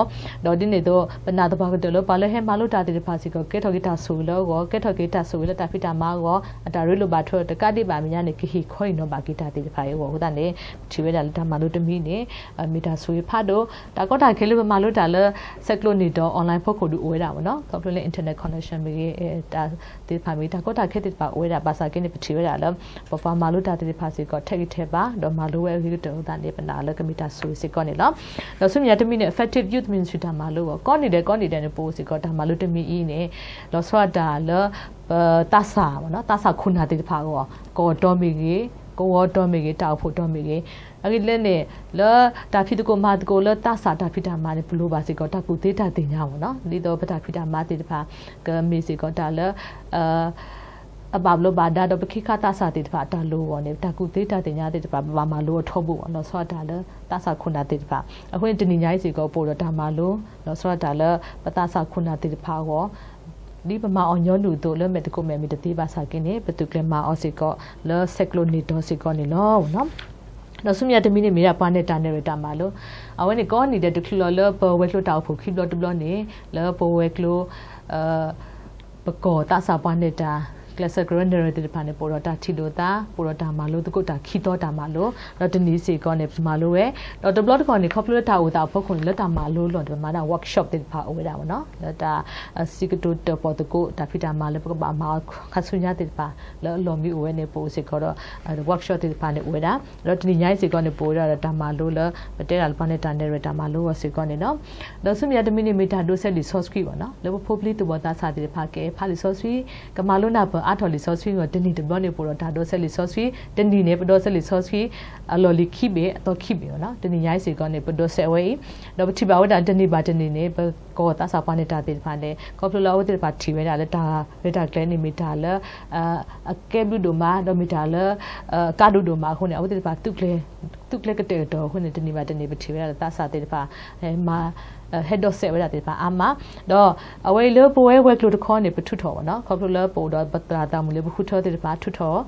ၢ်, ဒီးဒ်န့ၣ်အသိး ပနာ်သပှၢ်ကတၢၢ်လၢပှၤလၢဟဲမၤလိတၢ်သ့ၣ်တဖၣ်စ့ၢ်ကီး ကဲထီၣ်က့ၤတၢ်ဆိၣ်ဂ့ၤလၢအဂီၢ်, ကဲထီၣ်က့ၤတၢ်ဆိၣ်ဂ့ၤလၢတၢ်ဖံးတၢ်မၤအဂီၢ်, အတၢ်ရ့လိာ်ဘၣ်ထွဲတကးဒံးဘၣ်အမဲာ်ညါန့ၣ် ကဟ့ၣ်ခီအံၤနီၤဘၣ်က့ၤတၢ်သ့ၣ်တဖၣ်အံၤအဂီၢ်အဃိသတးန့ၣ် ပထံၣ်ဝဲဒၣ်လၢတၢ်မၤလိတမံၤန့ၣ် မ့ၢ်တၢ်ဆိၣ်ဂ့ၤဖးဒိၣ်, တၢ်ကီတၢ်ခဲလၢပမၤလိတၢ်လၢ ဆဲးကျိးန့ၣ်ဒီး online ဖီခိၣ်ဒုးအိၣ်ဝဲဒၣ်မ့ၢ်နီၤ, ခီဖျိလၢ internet connection မ့ၢ်ဂ့ၤ တၢ်သ့ၣ်တဖၣ်မ့ၢ်ဂ့ၤ တၢ်ကီတၢ်ခဲသ့ၣ်တဖၣ်အိၣ်ဝဲဒၣ် ဘၣ်ဆၣ်က့န့ၣ် ပထံၣ်ဝဲဒၣ်လၢ ပပှၤမၤလိတၢ်သ့ၣ်တဖၣ်စ့ၢ်ကီး ထဲးဂံၢ်ထဲးဘါ ဒီးမၤလိဝဲအဂ့ၤကတၢၢ်အဃိသတးန့ၣ် ပနာ်လၢကမ့ၢ်တၢ်ဆိၣ်ဂ့ၤစ့ၢ်ကီးန့ၣ်လီၤ. ဒီးဆူမဲာ်ညါတမံၤန့ၣ် effective youth ministry တၢ်မၤလိအဂီၢ် ကိးနံၤဒဲးကိးနံၤဒဲးန့ၣ် ပအိၣ်စ့ၢ်ကီးတၢ်မၤလိတမံၤအံၤန့ၣ် လီၤဆီဒၣ်တၢ်လၢ ပသးစၢ်မ့ၢ်နီၤ, သးစၢ်ခိၣ်နၢ်သ့ၣ်တဖၣ်အဂီၢ် ကီၢ်တီမ့ၢ်ဂ့ၤ, ကဝီၤတီမ့ၢ်ဂ့ၤ, တၢ်အိၣ်ဖှိၣ်တီမ့ၢ်ဂ့ၤ, အဂ့ၢ်ဒ်လဲၣ်န့ၣ် လၢတၢ်ဖံးသကိးမၤသကိးလၢသးစၢ်တၢ်ဖံးတၢ်မၤန့ၣ် ပလိၣ်ဘၣ်စ့ၢ်ကီးတၢ်ကူၣ်သ့တၢ်သ့ၣ်ညါမ့ၢ်နီၤ, ဒ်သိးပတၢ်ဖံးတၢ်မၤသ့ၣ်တဖၣ် ကမ့ၢ်စ့ၢ်ကီးတၢ်လၢ အဘၣ်ဘျီးဘၣ်ဒါဒီးပခ့ခါသးစၢ်သ့ၣ်တဖၣ်အတၢ်လိၣ်အဂီၢ်န့ၣ် တၢ်ကူၣ်သ့တၢ်သ့ၣ်ညါသ့ၣ်တဖၣ် ပဘၣ်မၤလိအထီဘိ လီၤဆီဒၣ်တၢ်လၢသးစၢ်ခိၣ်နၢ်သ့ၣ်တဖၣ်. အဃိန့ၣ် တနံၤညါအံၤစ့ၢ်ကီး ပအိၣ်ဒီးတၢ်မၤလိ လီၤဆီဒၣ်တၢ်လၢပသးစၢ်ခိၣ်နၢ်သ့ၣ်တဖၣ်အဂီၢ် ဒ်ပမၤအီၤညီနုၢ်အသိး လၢမဲာ်သကိးမဲာ်မ့ၢ်တသ့ဘၣ်ဆၣ်က့န့ၣ် ပသုးကျဲၤမၤအီၤစ့ၢ်ကီးလၢဆဲးကျိးန့ၢ်ဒီးစ့ၢ်ကီးန့ၣ်လီၤ. ဒီးဆူမဲာ်ညါတမံၤန့ၣ်မ့ၢ်ဒၣ်ပှၤနဲၣ်တၢ်နဲၣ်ရဲၣ်တၢ်မၤလိ, အဝဲန့ၣ်ကိးနံၤဒဲးတချုးလီၤလၢပဝဲၤကျိၤတၢ်အိၣ်ဖှိၣ်ခံဘျီတဘျီန့ၣ် လၢပဝဲၤကျိၤ ပကီၢ်သးစၢ်ပှၤနဲၣ်တၢ် ကျဲးစၢးကရၢနဲၣ်ရဲၣ်သ့ၣ်တဖၣ်န့ၣ် ပအိၣ်ဒီးတၢ်ထံၣ်လိာ်သး ပအိၣ်ဒီးတၢ်မၤလိသကိးတၢ်ခံသီတၢ်မၤလိ, ဒီးတနံၤစ့ၢ်ကီးန့ၣ် ပမၤလိဝဲ, ဒီးတဘျီတခီၣ်န့ၣ် ခီဖျိလၢတၢ်အိၣ်သးအဖီခိၣ်န့ၣ် လၢတၢ်မၤလိလီၢ်န့ၣ် ပမၤဒၣ် workshop သ့ၣ်တဖၣ်အိၣ်ဝဲဒၣ်မ့ၢ်နီၤ, လၢတၢ်စံးကတိၤတၢၣ်ပီၣ်သကိး တၢ်ဖံးတၢ်မၤလၢပကဘၣ်မၤအီၤခါဆူညါသ့ၣ်တဖၣ် လၢအလီၢ်မံအိၣ်ဝဲန့ၣ် ပအိၣ်စ့ၢ်ကီးဒီး workshop သ့ၣ်တဖၣ်န့ၣ်အိၣ်ဝဲဒၣ်, ဒီးတနံၤညါအံၤစ့ၢ်ကီးန့ၣ် ပအိၣ်ဝဲဒၣ်ဒီးတၢ်မၤလိလၢ ပတဲဒၣ်လၢပှၤနဲၣ်တၢ်နဲၣ်ရဲၣ်တၢ်မၤလိအဂီၢ်စ့ၢ်ကီးန့ၣ်လီၤ. ဒီးဆူမဲာ်ညါတမံၤန့ၣ် မ့ၢ်တၢ်ဒိးစဲးလံာ်စီဆှံမ့ၢ်နီၤ, လၢပဖိပလံၤသူၣ်ဘီၣ်သးစၢ်သ့ၣ်တဖၣ် ကအဲၣ်ဖးလံာ်စီဆှံ, ကမၤလိနၢ်ပၢၢ်အါထီၣ်လံာ်စီဆှံအဂီၢ် တနံၤတဘျီန့ၣ် ပအိၣ်ဒီးတၢ်ဒိးစဲးလံာ်စီဆှံ, တနံၤန့ၣ် ပဒိးစဲးလံာ်စီဆှံ အလီၢ်လံၤခံဘ့ၣ် အသီခံဘ့ၣ်မ့ၢ်နီၤ, တနံၤညါအံၤစ့ၢ်ကီးန့ၣ် ပဒိးစဲးဝဲအံၤ, ဒီးပထံၣ်ဘၣ်ဝဲဒၣ်တနံၤဘၣ်တနံၤန့ၣ် ပကီၢ်သးစၢ်ပှၤနဲၣ်တၢ်သ့ၣ်တဖၣ်န့ၣ် ခီဖျိလၢအဝဲသ့ၣ်တဖၣ်ထံၣ်ဝဲဒၣ်လၢတၢ်ရဲၣ်တၢ်ကျဲၤန့ၣ် မ့ၢ်တၢ်လၢ အကဲဘျုးဒိၣ်မး ဒီးမ့ၢ်တၢ်လၢ အကါဒိၣ်ဒိၣ်မးအဃိန့ၣ် အဝဲသ့ၣ်တဖၣ် သုးကျဲၤကတဲာ်ကတီၤအဃိန့ၣ် တနံၤဘၣ်တနံၤ ပထံၣ်ဝဲဒၣ်လၢသးစၢ်သ့ၣ်တဖၣ် မၤ ဟဲဒိးစဲးဝဲဒၣ်သ့ၣ်တဖၣ်အါမး, ဒီးအဝဲအံၤလၢပဝဲဝဲၤကျိၤတခီန့ၣ် ပထုးထီၣ်မ့ၢ်နီၤ, ခီဖျိလၢပအိၣ်ဒီးပသရၣ်သးမုၣ်လၢပဃုထၢသ့ၣ်တဖၣ် ထုးထီၣ်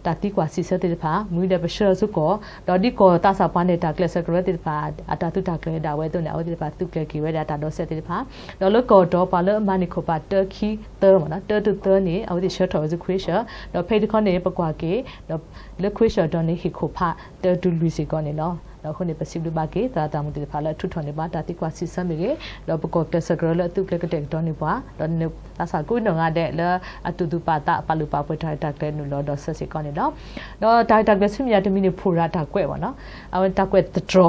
တၢ်သံကွၢ်စံးဆၢသ့ၣ်တဖၣ် မ့ၢ်ဒီးပဆှၢဆူကီၢ်, ဒီးဒ်ကီၢ်သးစၢ်ပှၤနဲၣ်တၢ်ကျဲးစၢးကရၢသ့ၣ်တဖၣ် အတၢ်သုးတၢ်ကျဲၤဒၣ်ဝဲအသိးန့ၣ် အဝဲသ့ၣ်တဖၣ်သုးကျဲၤက့ၤဝဲဒၣ်တၢ်ဒိးစဲးသ့ၣ်တဖၣ်, ဒီးလၢကီၢ်တီပှၤလၢအမၤန့ၢ်ခိၣ်ဖးတၢခံသၢမ့ၢ်နီၤ, တၢတသၢန့ၣ် အဝဲသ့ၣ်ဆှၢထီၣ်ဝဲဆူခွ့ၡၢၣ်, ဒီးဖဲအံၤတခီန့ၣ် ပကွၢ်က့ၤ ဒီးလၢခွ့ၡၢၣ်အတီၢ်န့ၣ် ဟ့ၣ်ခိၣ်ဖးတၢတုၤလွံၢ်စ့ၢ်ကီးန့ၣ်လီၤ. ဒီးအဃိန့ၣ် ပစံးဘျုးဘၣ်က့ၤ သရၣ်သးမုၣ်သ့ၣ်တဖၣ်လၢအထုးထီၣ်န့ၢ်ဘၣ်တၢ်သံကွၢ်စံးဆၢမ့ၢ်ဂ့ၤ, ဒီးပကီၢ်ကျဲးစၢးကရၢလၢအသုးကျဲၤကတဲာ်ကတီၤန့ၢ်ပှၤ, ဒီးန့ၣ်သးစၢ်ကိးနီၢ်ဂၤဒဲးလၢအတူၢ်သူၣ်ပာ်သး ပာ်လုၢ်ပာ်ပှ့ၤတၢ်ရဲၣ်တၢ်ကျဲၤနုာ်လီၤဒီးဆၢစ့ၢ်ကီးန့ၣ်လီၤ. ဒီးတၢ်ရဲၣ်တၢ်ကျဲၤဆူမဲာ်ညါတမံၤန့ၣ် ဖီၣ်ရၣ်တၢ်ကွဲးမ့ၢ်နီၤ, အဝဲတၢ်ကွဲးသတြီၤ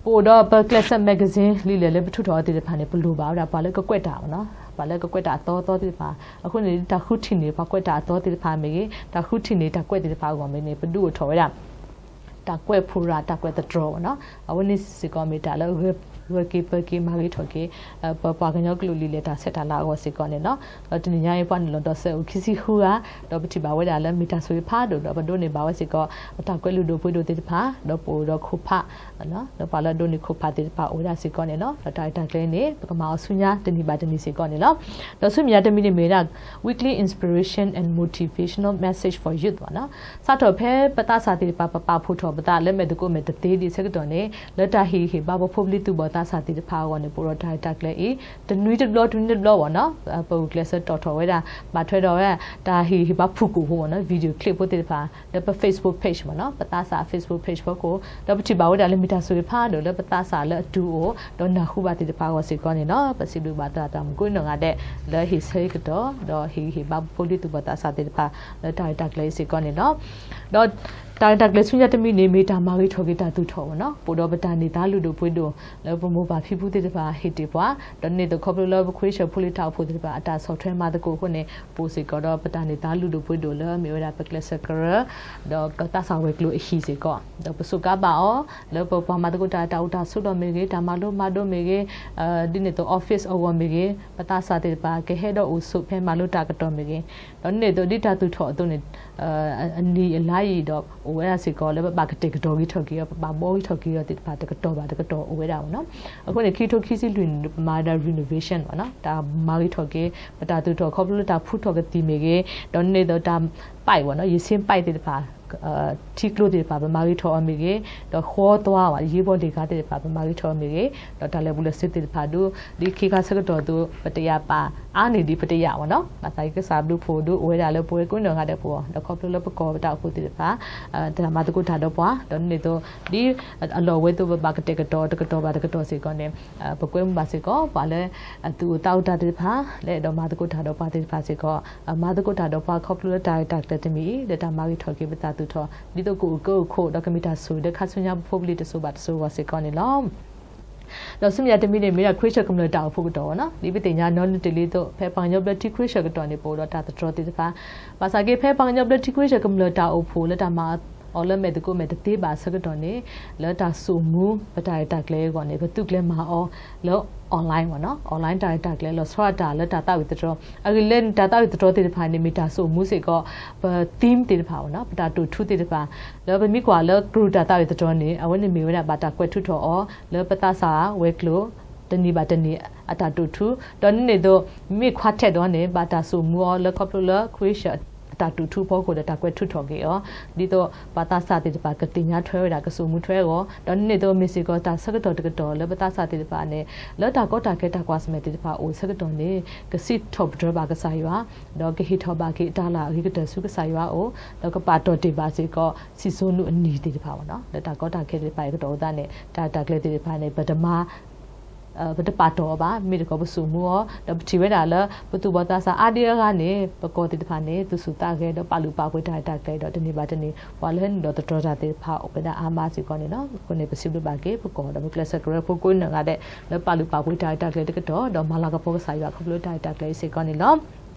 ပအိၣ်ဒီးပကျဲးစၢး magazine လံာ်လဲၢ်လၢပထုးထီၣ်အီၤသ့ၣ်တဖၣ်န့ၣ် ပလိၣ်ဘၣ်ဝဲဒၣ်ပှၤလၢကကွဲးတၢ်မ့ၢ်နီၤ, ပှၤလၢကကွဲးတၢ်အသီအသီသ့ၣ်တဖၣ်, အဃိန့ၣ် တၢ်ဃုထံၣ်န့ၢ်ပှၤကွဲးတၢ်အသီသ့ၣ်တဖၣ်မ့ၢ်ဂ့ၤ, တၢ်ဃုထံၣ်န့ၢ်တၢ်ကွဲးသ့ၣ်တဖၣ်အဂီၢ်မ့ၢ်န့ၣ် ပဒုးအိၣ်ထီၣ်ဝဲဒၣ် တၢ်ကွဲးဖီၣ်ရၣ် တၢ်ကွဲးသတြီၤမ့ၢ်နီၤ, အဝဲန့ၣ်စ့ၢ်ကီးမ့ၢ်တၢ်လၢဂၢၢ်က့ၤပၢက့ၤမၤဂ့ၤထီၣ်က့ၤ ပပှၤကညီကလုာ်လံာ်လဲၢ်တၢ်ဆဲးတၢ်လၤအဂီၢ်စ့ၢ်ကီးန့ၣ်လီၤ. ဒီးတနံၤညါအံၤပှၤနုာ်လီၤဒိးစဲးအိၣ်ခံဆံဃုဂၤ, ဒီးပထံၣ်ဘၣ်ဝဲဒၣ်လၢမ့ၢ်တၢ်ဆိၣ်ဂ့ၤဖးဒိၣ် ဒီးပဒိးန့ၢ်ဘၣ်ဝဲစ့ၢ်ကီး အတၢ်ကွဲးလုၢ်ဒိၣ်ပှ့ၤဒိၣ်သ့ၣ်တဖၣ်, ဒီးပအိၣ်ဒီးခိၣ်ဖး လၢပှၤလၢအဒိးန့ၢ်ခိၣ်ဖးသ့ၣ်တဖၣ်အိၣ်ဝဲဒၣ်စ့ၢ်ကီးန့ၣ်လီၤ. ဒီးတၢ်ရဲၣ်တၢ်ကျဲၤန့ၣ် ပကမၤအီၤဆူညါတနံၤဘၣ်တနံၤစ့ၢ်ကီးန့ၣ်လီၤ. ဒီးဆူမဲာ်ညါတမံၤန့ၣ်မ့ၢ်ဝဲဒၣ် weekly inspiration and motivational message for youth မ့ၢ်နီၤ, စးထီၣ်ဖဲပသးစၢ်သ့ၣ်တဖၣ် ပပာ်ဖှိၣ်ထီၣ်ပသးလၢမဲာ်သကိးမဲာ်တသ့ဒံးဆၢကတီၢ်န့ၣ် လၢတၢ်ဟ့ၣ်ဂံၢ်ဟ့ၣ်ဘါပဖိပလံၤသူၣ်ဘီၣ်သးစၢ်သ့ၣ်တဖၣ်အဂီၢ်န့ၣ် ပအိၣ်ဒီးတၢ်ရဲၣ်တၢ်ကျဲၤအံၤ တနွံတဘျီတနွံတဘျီမ့ၢ်နီၤ, ပဂုာ်ကျဲးစၢးတီၣ်ထီၣ်ဝဲဒၣ် ဘၣ်ထွဲဒီးဝဲ တၢ်ဟ့ၣ်ဂံၢ်ဟ့ၣ်ဘါဖုၣ်ကိာ်ဖိမ့ၢ်နီၤ, video clip ဖိသ့ၣ်တဖၣ် လၢပ Facebook page မ့ၢ်နီၤ, ပသးစၢ် Facebook page ဖီခိၣ်, ဒီးပထံၣ်ဘၣ်ဝဲဒၣ်လၢမ့ၢ်တၢ်ဆိၣ်ဂ့ၤဖးဒိၣ်လၢပသးစၢ်လၢအတုၤအိၣ် ဒီးနၢ်ဟူဘၣ်သ့ၣ်တဖၣ်အဂီၢ်စ့ၢ်ကီးန့ၣ်လီၤ. ပစံးဘျုးဘၣ်သရၣ်သးမုၣ်ကိးနီၢ်ဂၤဒဲး လၢဟ့ၣ်ဆၢကတီၢ် ဒီးဟ့ၣ်ဂံၢ်ဟ့ၣ်ဘါပဖိပလံၤသူၣ်ဘီၣ်သးစၢ်သ့ၣ်တဖၣ် လၢတၢ်ရဲၣ်တၢ်ကျဲၤအံၤစ့ၢ်ကီးန့ၣ်လီၤ. ဒီးတၢ်ရဲၣ်တၢ်ကျဲၤဆူညါတမံၤန့ၣ် မ့ၢ်တၢ်မၤဂ့ၤထီၣ်က့ၤတၢ်သူၣ်ထီၣ်မ့ၢ်နီၤ, ပအိၣ်ဒီးပတၢ်န့ၢ်သါလုၢ်ဒိၣ်ပှ့ၤဒိၣ် လၢပမိၢ်ပၢ်ဖံဖုသ့ၣ်တဖၣ်ဟ့ၣ်တ့ၢ်ပှၤ, ဒီးန့ၣ်သိးခီဖျိလၢပခွ့ဆၢဖိလံၤတၢ်အိၣ်ဖှိၣ်သ့ၣ်တဖၣ် အတၢ်ဆီၣ်ထွဲမၤသကိးအဃိန့ၣ် ပအိၣ်စ့ၢ်ကီးဒီးပတၢ်န့ၢ်သါလုၢ်ဒိၣ်ပှ့ၤဒိၣ်လၢမ့ၢ်ဝဲဒၣ်ပကျဲးစၢးကရၢ ဒီးပသးစၢ်ဝဲၤကျိၤအဟံၣ်စ့ၢ်ကီး, ဒီးပစူးကါဘၣ်အီၤ လၢပပှၤမၤသကိးတၢ်တၢ်အိၣ်တၢ်ဆိးဒီးမ့ၢ်ဂ့ၤ, တၢ်မၤလိမၤဒိးမ့ၢ်ဂ့ၤ, ဒ်န့ၣ်သိး office အဂီၢ်မ့ၢ်ဂ့ၤ, ပသးစၢ်သ့ၣ်တဖၣ် ကဟဲဒီးအိၣ်ဆိးဖဲမၤလိတၢ်ကတီၢ်မ့ၢ်ဂ့ၤ, ဒီးန့ၣ်သိးဒ်တၢ်သူၣ်ထီၣ်အသိးန့ၣ် အနံၣ်အလါအံၤဒီး အိၣ်ဝဲဒၣ်စ့ၢ်ကီးလၢပဘၣ်ကတဲာ်ကတီၤဂ့ၤထီၣ်က့ၤအီၤ ပဘၣ်ဘှီဂ့ၤထီၣ်က့ၤအီၤသ့ၣ်တဖၣ် တကတီၢ်ဘၣ်တကတီၢ်အိၣ်ဝဲဒၣ်မ့ၢ်နီၤ. အဃိန့ၣ် ခံကထိခံဆံလွံၢ်န့ၣ် ပမၤဝဲဒၣ် renovation မ့ၢ်နီၤ, တၢ်မၤဂ့ၤထီၣ်က့ၤ ပတၢ်သူၣ်ထီၣ်ခီဖျိလၢတၢ်ဖူထီၣ်ကသံၣ်မ့ၢ်ဂ့ၤ, ဒီးန့ၣ်သိးတၢ် pipe မ့ၢ်နီၤ, ရေဆင်း pipe သ့ၣ်တဖၣ် ထံကျိသ့ၣ်တဖၣ် ပမၤဂ့ၤထီၣ်အီၤမ့ၢ်ဂ့ၤ, ဒီးဃီသွါဝဲ အရေးပေါ်လှေကားသ့ၣ်တဖၣ် ပမၤဂ့ၤထီၣ်အီၤမ့ၢ်ဂ့ၤ, ဒီးတၢ်လဲၤဘူးလဲၤဆ့သ့ၣ်တဖၣ်ဒုး ဒ်ခ့ခါဆၢကတီၢ်အသိး ပတယာ်ပာ်အါန့ၢ်ဒံးပတယာ်မ့ၢ်နီၤ, ဘၣ်ဆၣ်က့ၤကစၢ်ဘျုးဖှိၣ်ဒုးအိၣ်ဝဲဒၣ်လၢပဝဲကိးနီၢ်ဂၤဒဲးပဂီၢ်, ဒီးခီဖျိလၢပကီၢ်ပတၢ်အိၣ်ဖှိၣ်သ့ၣ်တဖၣ် တၢ်မၤသကိးတၢ်ဒီးပှၤ, ဒီးန့ၣ်သိး ဒ်အလီၢ်ဝဲအသိး ပဘၣ်ကတဲာ်ကတီၤတကတီၢ်ဘၣ်တကတီၢ်စ့ၢ်ကီးန့ၣ် ပကွဲမုာ်ဘၣ်စ့ၢ်ကီး ပှၤလၢ သူၣ်အိၣ်သးအိၣ်တၢ်သ့ၣ်တဖၣ် လၢအဲၣ်ဒိးမၤသကိးတၢ်ဒီးပှၤသ့ၣ်တဖၣ်စ့ၢ်ကီး မၤသကိးတၢ်ဒီးပှၤခီဖျိလၢတၢ်ရဲၣ်တၢ်ကျဲၤတမံၤအံၤ လၢတၢ်မၤဂ့ၤထီၣ်က့ၤပသးသူၣ်ထီၣ် ဒ်သိးကအိၣ်ကၢအိၣ်ခိး ဒီးကမ့ၢ်တၢ်ဆိၣ်ဂ့ၤလၢခါဆူညါပဖိပလံၤတစိၤဘၣ်တစိၤအဂီၢ်စ့ၢ်ကီးန့ၣ်လီၤ. ဒီးဆူမဲာ်ညါတမံၤန့ၣ် မ့ၢ်ဒၣ် ခွ့ဆၢၣ်ကမျၢၢ်တၢ်အိၣ်ဖှိၣ်ကတီၢ်မ့ၢ်နီၤ, ဒ်ပသ့ၣ်ညါနီၢ်နုၢ်တ့ၢ်လံအသိး ဖဲပှၤကညီဘျၢထံခွ့ဆၢၣ်ကတီၢ်န့ၣ် ပအိၣ်ဒီးတၢ်သတြီၤသ့ၣ်တဖၣ်, ဘၣ်ဆၣ်က့ၤ ဖဲပှၤကညီဘျၢထံခွ့ဆၢၣ်ကမျၢၢ်တၢ်အိၣ်ဖှိၣ်လၢတၢ်မၤအီၤလၢမဲာ်သကိးမဲာ်တသ့ဘၣ်အဆၢကတီၢ်န့ၣ် လၢတၢ်စိာ်မူပတၢ်ရဲၣ်တၢ်ကျဲၤအဂီၢ်န့ၣ် ပသုးကျဲၤမၤအီၤလၢ online မ့ၢ်နီၤ, online တၢ်ရဲၣ်တၢ်ကျဲၤ လီၤဆီဒၣ်တၢ်လၢတၢ်သးဝံၣ်သတြီၤ အဂ့ၢ်လၢန့ၣ် တၢ်သးဝံၣ်သတြီၤသ့ၣ်တဖၣ်န့ၣ် မ့ၢ်တၢ်စိာ်မူစ့ၢ်ကီး ပ theme သ့ၣ်တဖၣ်မ့ၢ်နီၤ, ပတၢ်တိာ်ထူသ့ၣ်တဖၣ် လၢပမ့ၢ်ကွၢ်လၢကရူၢ်တၢ်သးဝံၣ်သတြီၤန့ၣ် အဝဲန့ၣ်မ့ၢ်ဝဲဒၣ်ဘၣ်တၢ်ကွဲးထုးထီၣ်အီၤ လၢပသးစၢ်ဝဲၤကျိၤ တနံၤဘၣ်တနံၤအတၢ်တိာ်ထူ, ဒီးန့ၣ်သိး မ့ၢ်ခွါထဲးဒီးန့ၣ် ဘၣ်တၢ်စိာ်မူအီၤလၢခီဖျိလၢ ခွ့ဆၢၣ်အတၢ်တိာ်ထူအဖီခိၣ်ဒီးတၢ်ကွဲးထုးထီၣ်က့ၤအီၤ ဒ်သိးပှၤသးစၢ်သ့ၣ်တဖၣ် ကသ့ၣ်ညါထွဲဝဲဒၣ် ကစိာ်မူထွဲအဂီၢ်, ဒီးန့ၣ်သိးမ့ၢ်စ့ၢ်ကီးတၢ်ဆၢကတီၢ်တကတီၢ်လၢပသးစၢ်သ့ၣ်တဖၣ်န့ၣ် လၢတၢ်ကီတၢ်ခဲတၢ်ကွၢ်ဆၢၣ်မဲာ်သ့ၣ်တဖၣ်အိၣ်ဆၢကတီၢ်န့ၣ် ကစံးထီၣ်ပတြၢၤဘၣ်ကစၢ်ယွၤ, ဒီးကဟ့ၣ်ထီၣ်ဘၣ်က့ၤတၢ်လၢအဂ့ၤကတၢၢ်ဆူကစၢ်ယွၤအအိၣ်, ဒီးကပာ်တီၢ်တ့ၢ်ဘၣ်စ့ၢ်ကီး စံၣ်စိၤနူာ်အနံၤသ့ၣ်တဖၣ်မ့ၢ်နီၤ, လၢတၢ်ကီတၢ်ခဲသ့ၣ်တဖၣ်အံၤကတီၢ်အဃိသတးန့ၣ် တၢ်ရဲၣ်တၢ်ကျဲၤသ့ၣ်တဖၣ်န့ၣ် ပတမၤ ပတပာ်တီၢ်အီၤဘၣ်, မ့ၢ်တခီပစိာ်မူအီၤ, ဒီးပထံၣ်ဝဲဒၣ်လၢ ပသူၣ်ဘီၣ်သးစၢ်အါဒံအါဂၤန့ၣ် ပကီၢ်သ့ၣ်တဖၣ်န့ၣ် သူၣ်ဆူၣ်သးဂဲၤဒီးပာ်လုၢ်ပာ်ပှ့ၤတၢ်ရဲၣ်တၢ်ကျဲၤဒီးတနံၤဘၣ်တနံၤ ပှၤလၢဟဲနုာ်ဒီးသတြီၤတၢ်သ့ၣ်တဖၣ်အိၣ်ဝဲဒၣ်အါမးစ့ၢ်ကီးန့ၣ်လီၤ. အဃိန့ၣ် ပစံးဘျုးဘၣ်က့ၤ ပကီၢ်ဒီးပကျဲးစၢးကရၢဖိကိးနီၢ်ဂၤဒဲး လၢပာ်လုၢ်ပာ်ပှ့ၤတၢ်ရဲၣ်တၢ်ကျဲၤတကတီၢ် ဒီးမၤလၤကပီၤကစၢ်ယွၤခီဖျိတၢ်ရဲၣ်တၢ်ကျဲၤအံၤစ့ၢ်ကီးန့ၣ်လီၤ.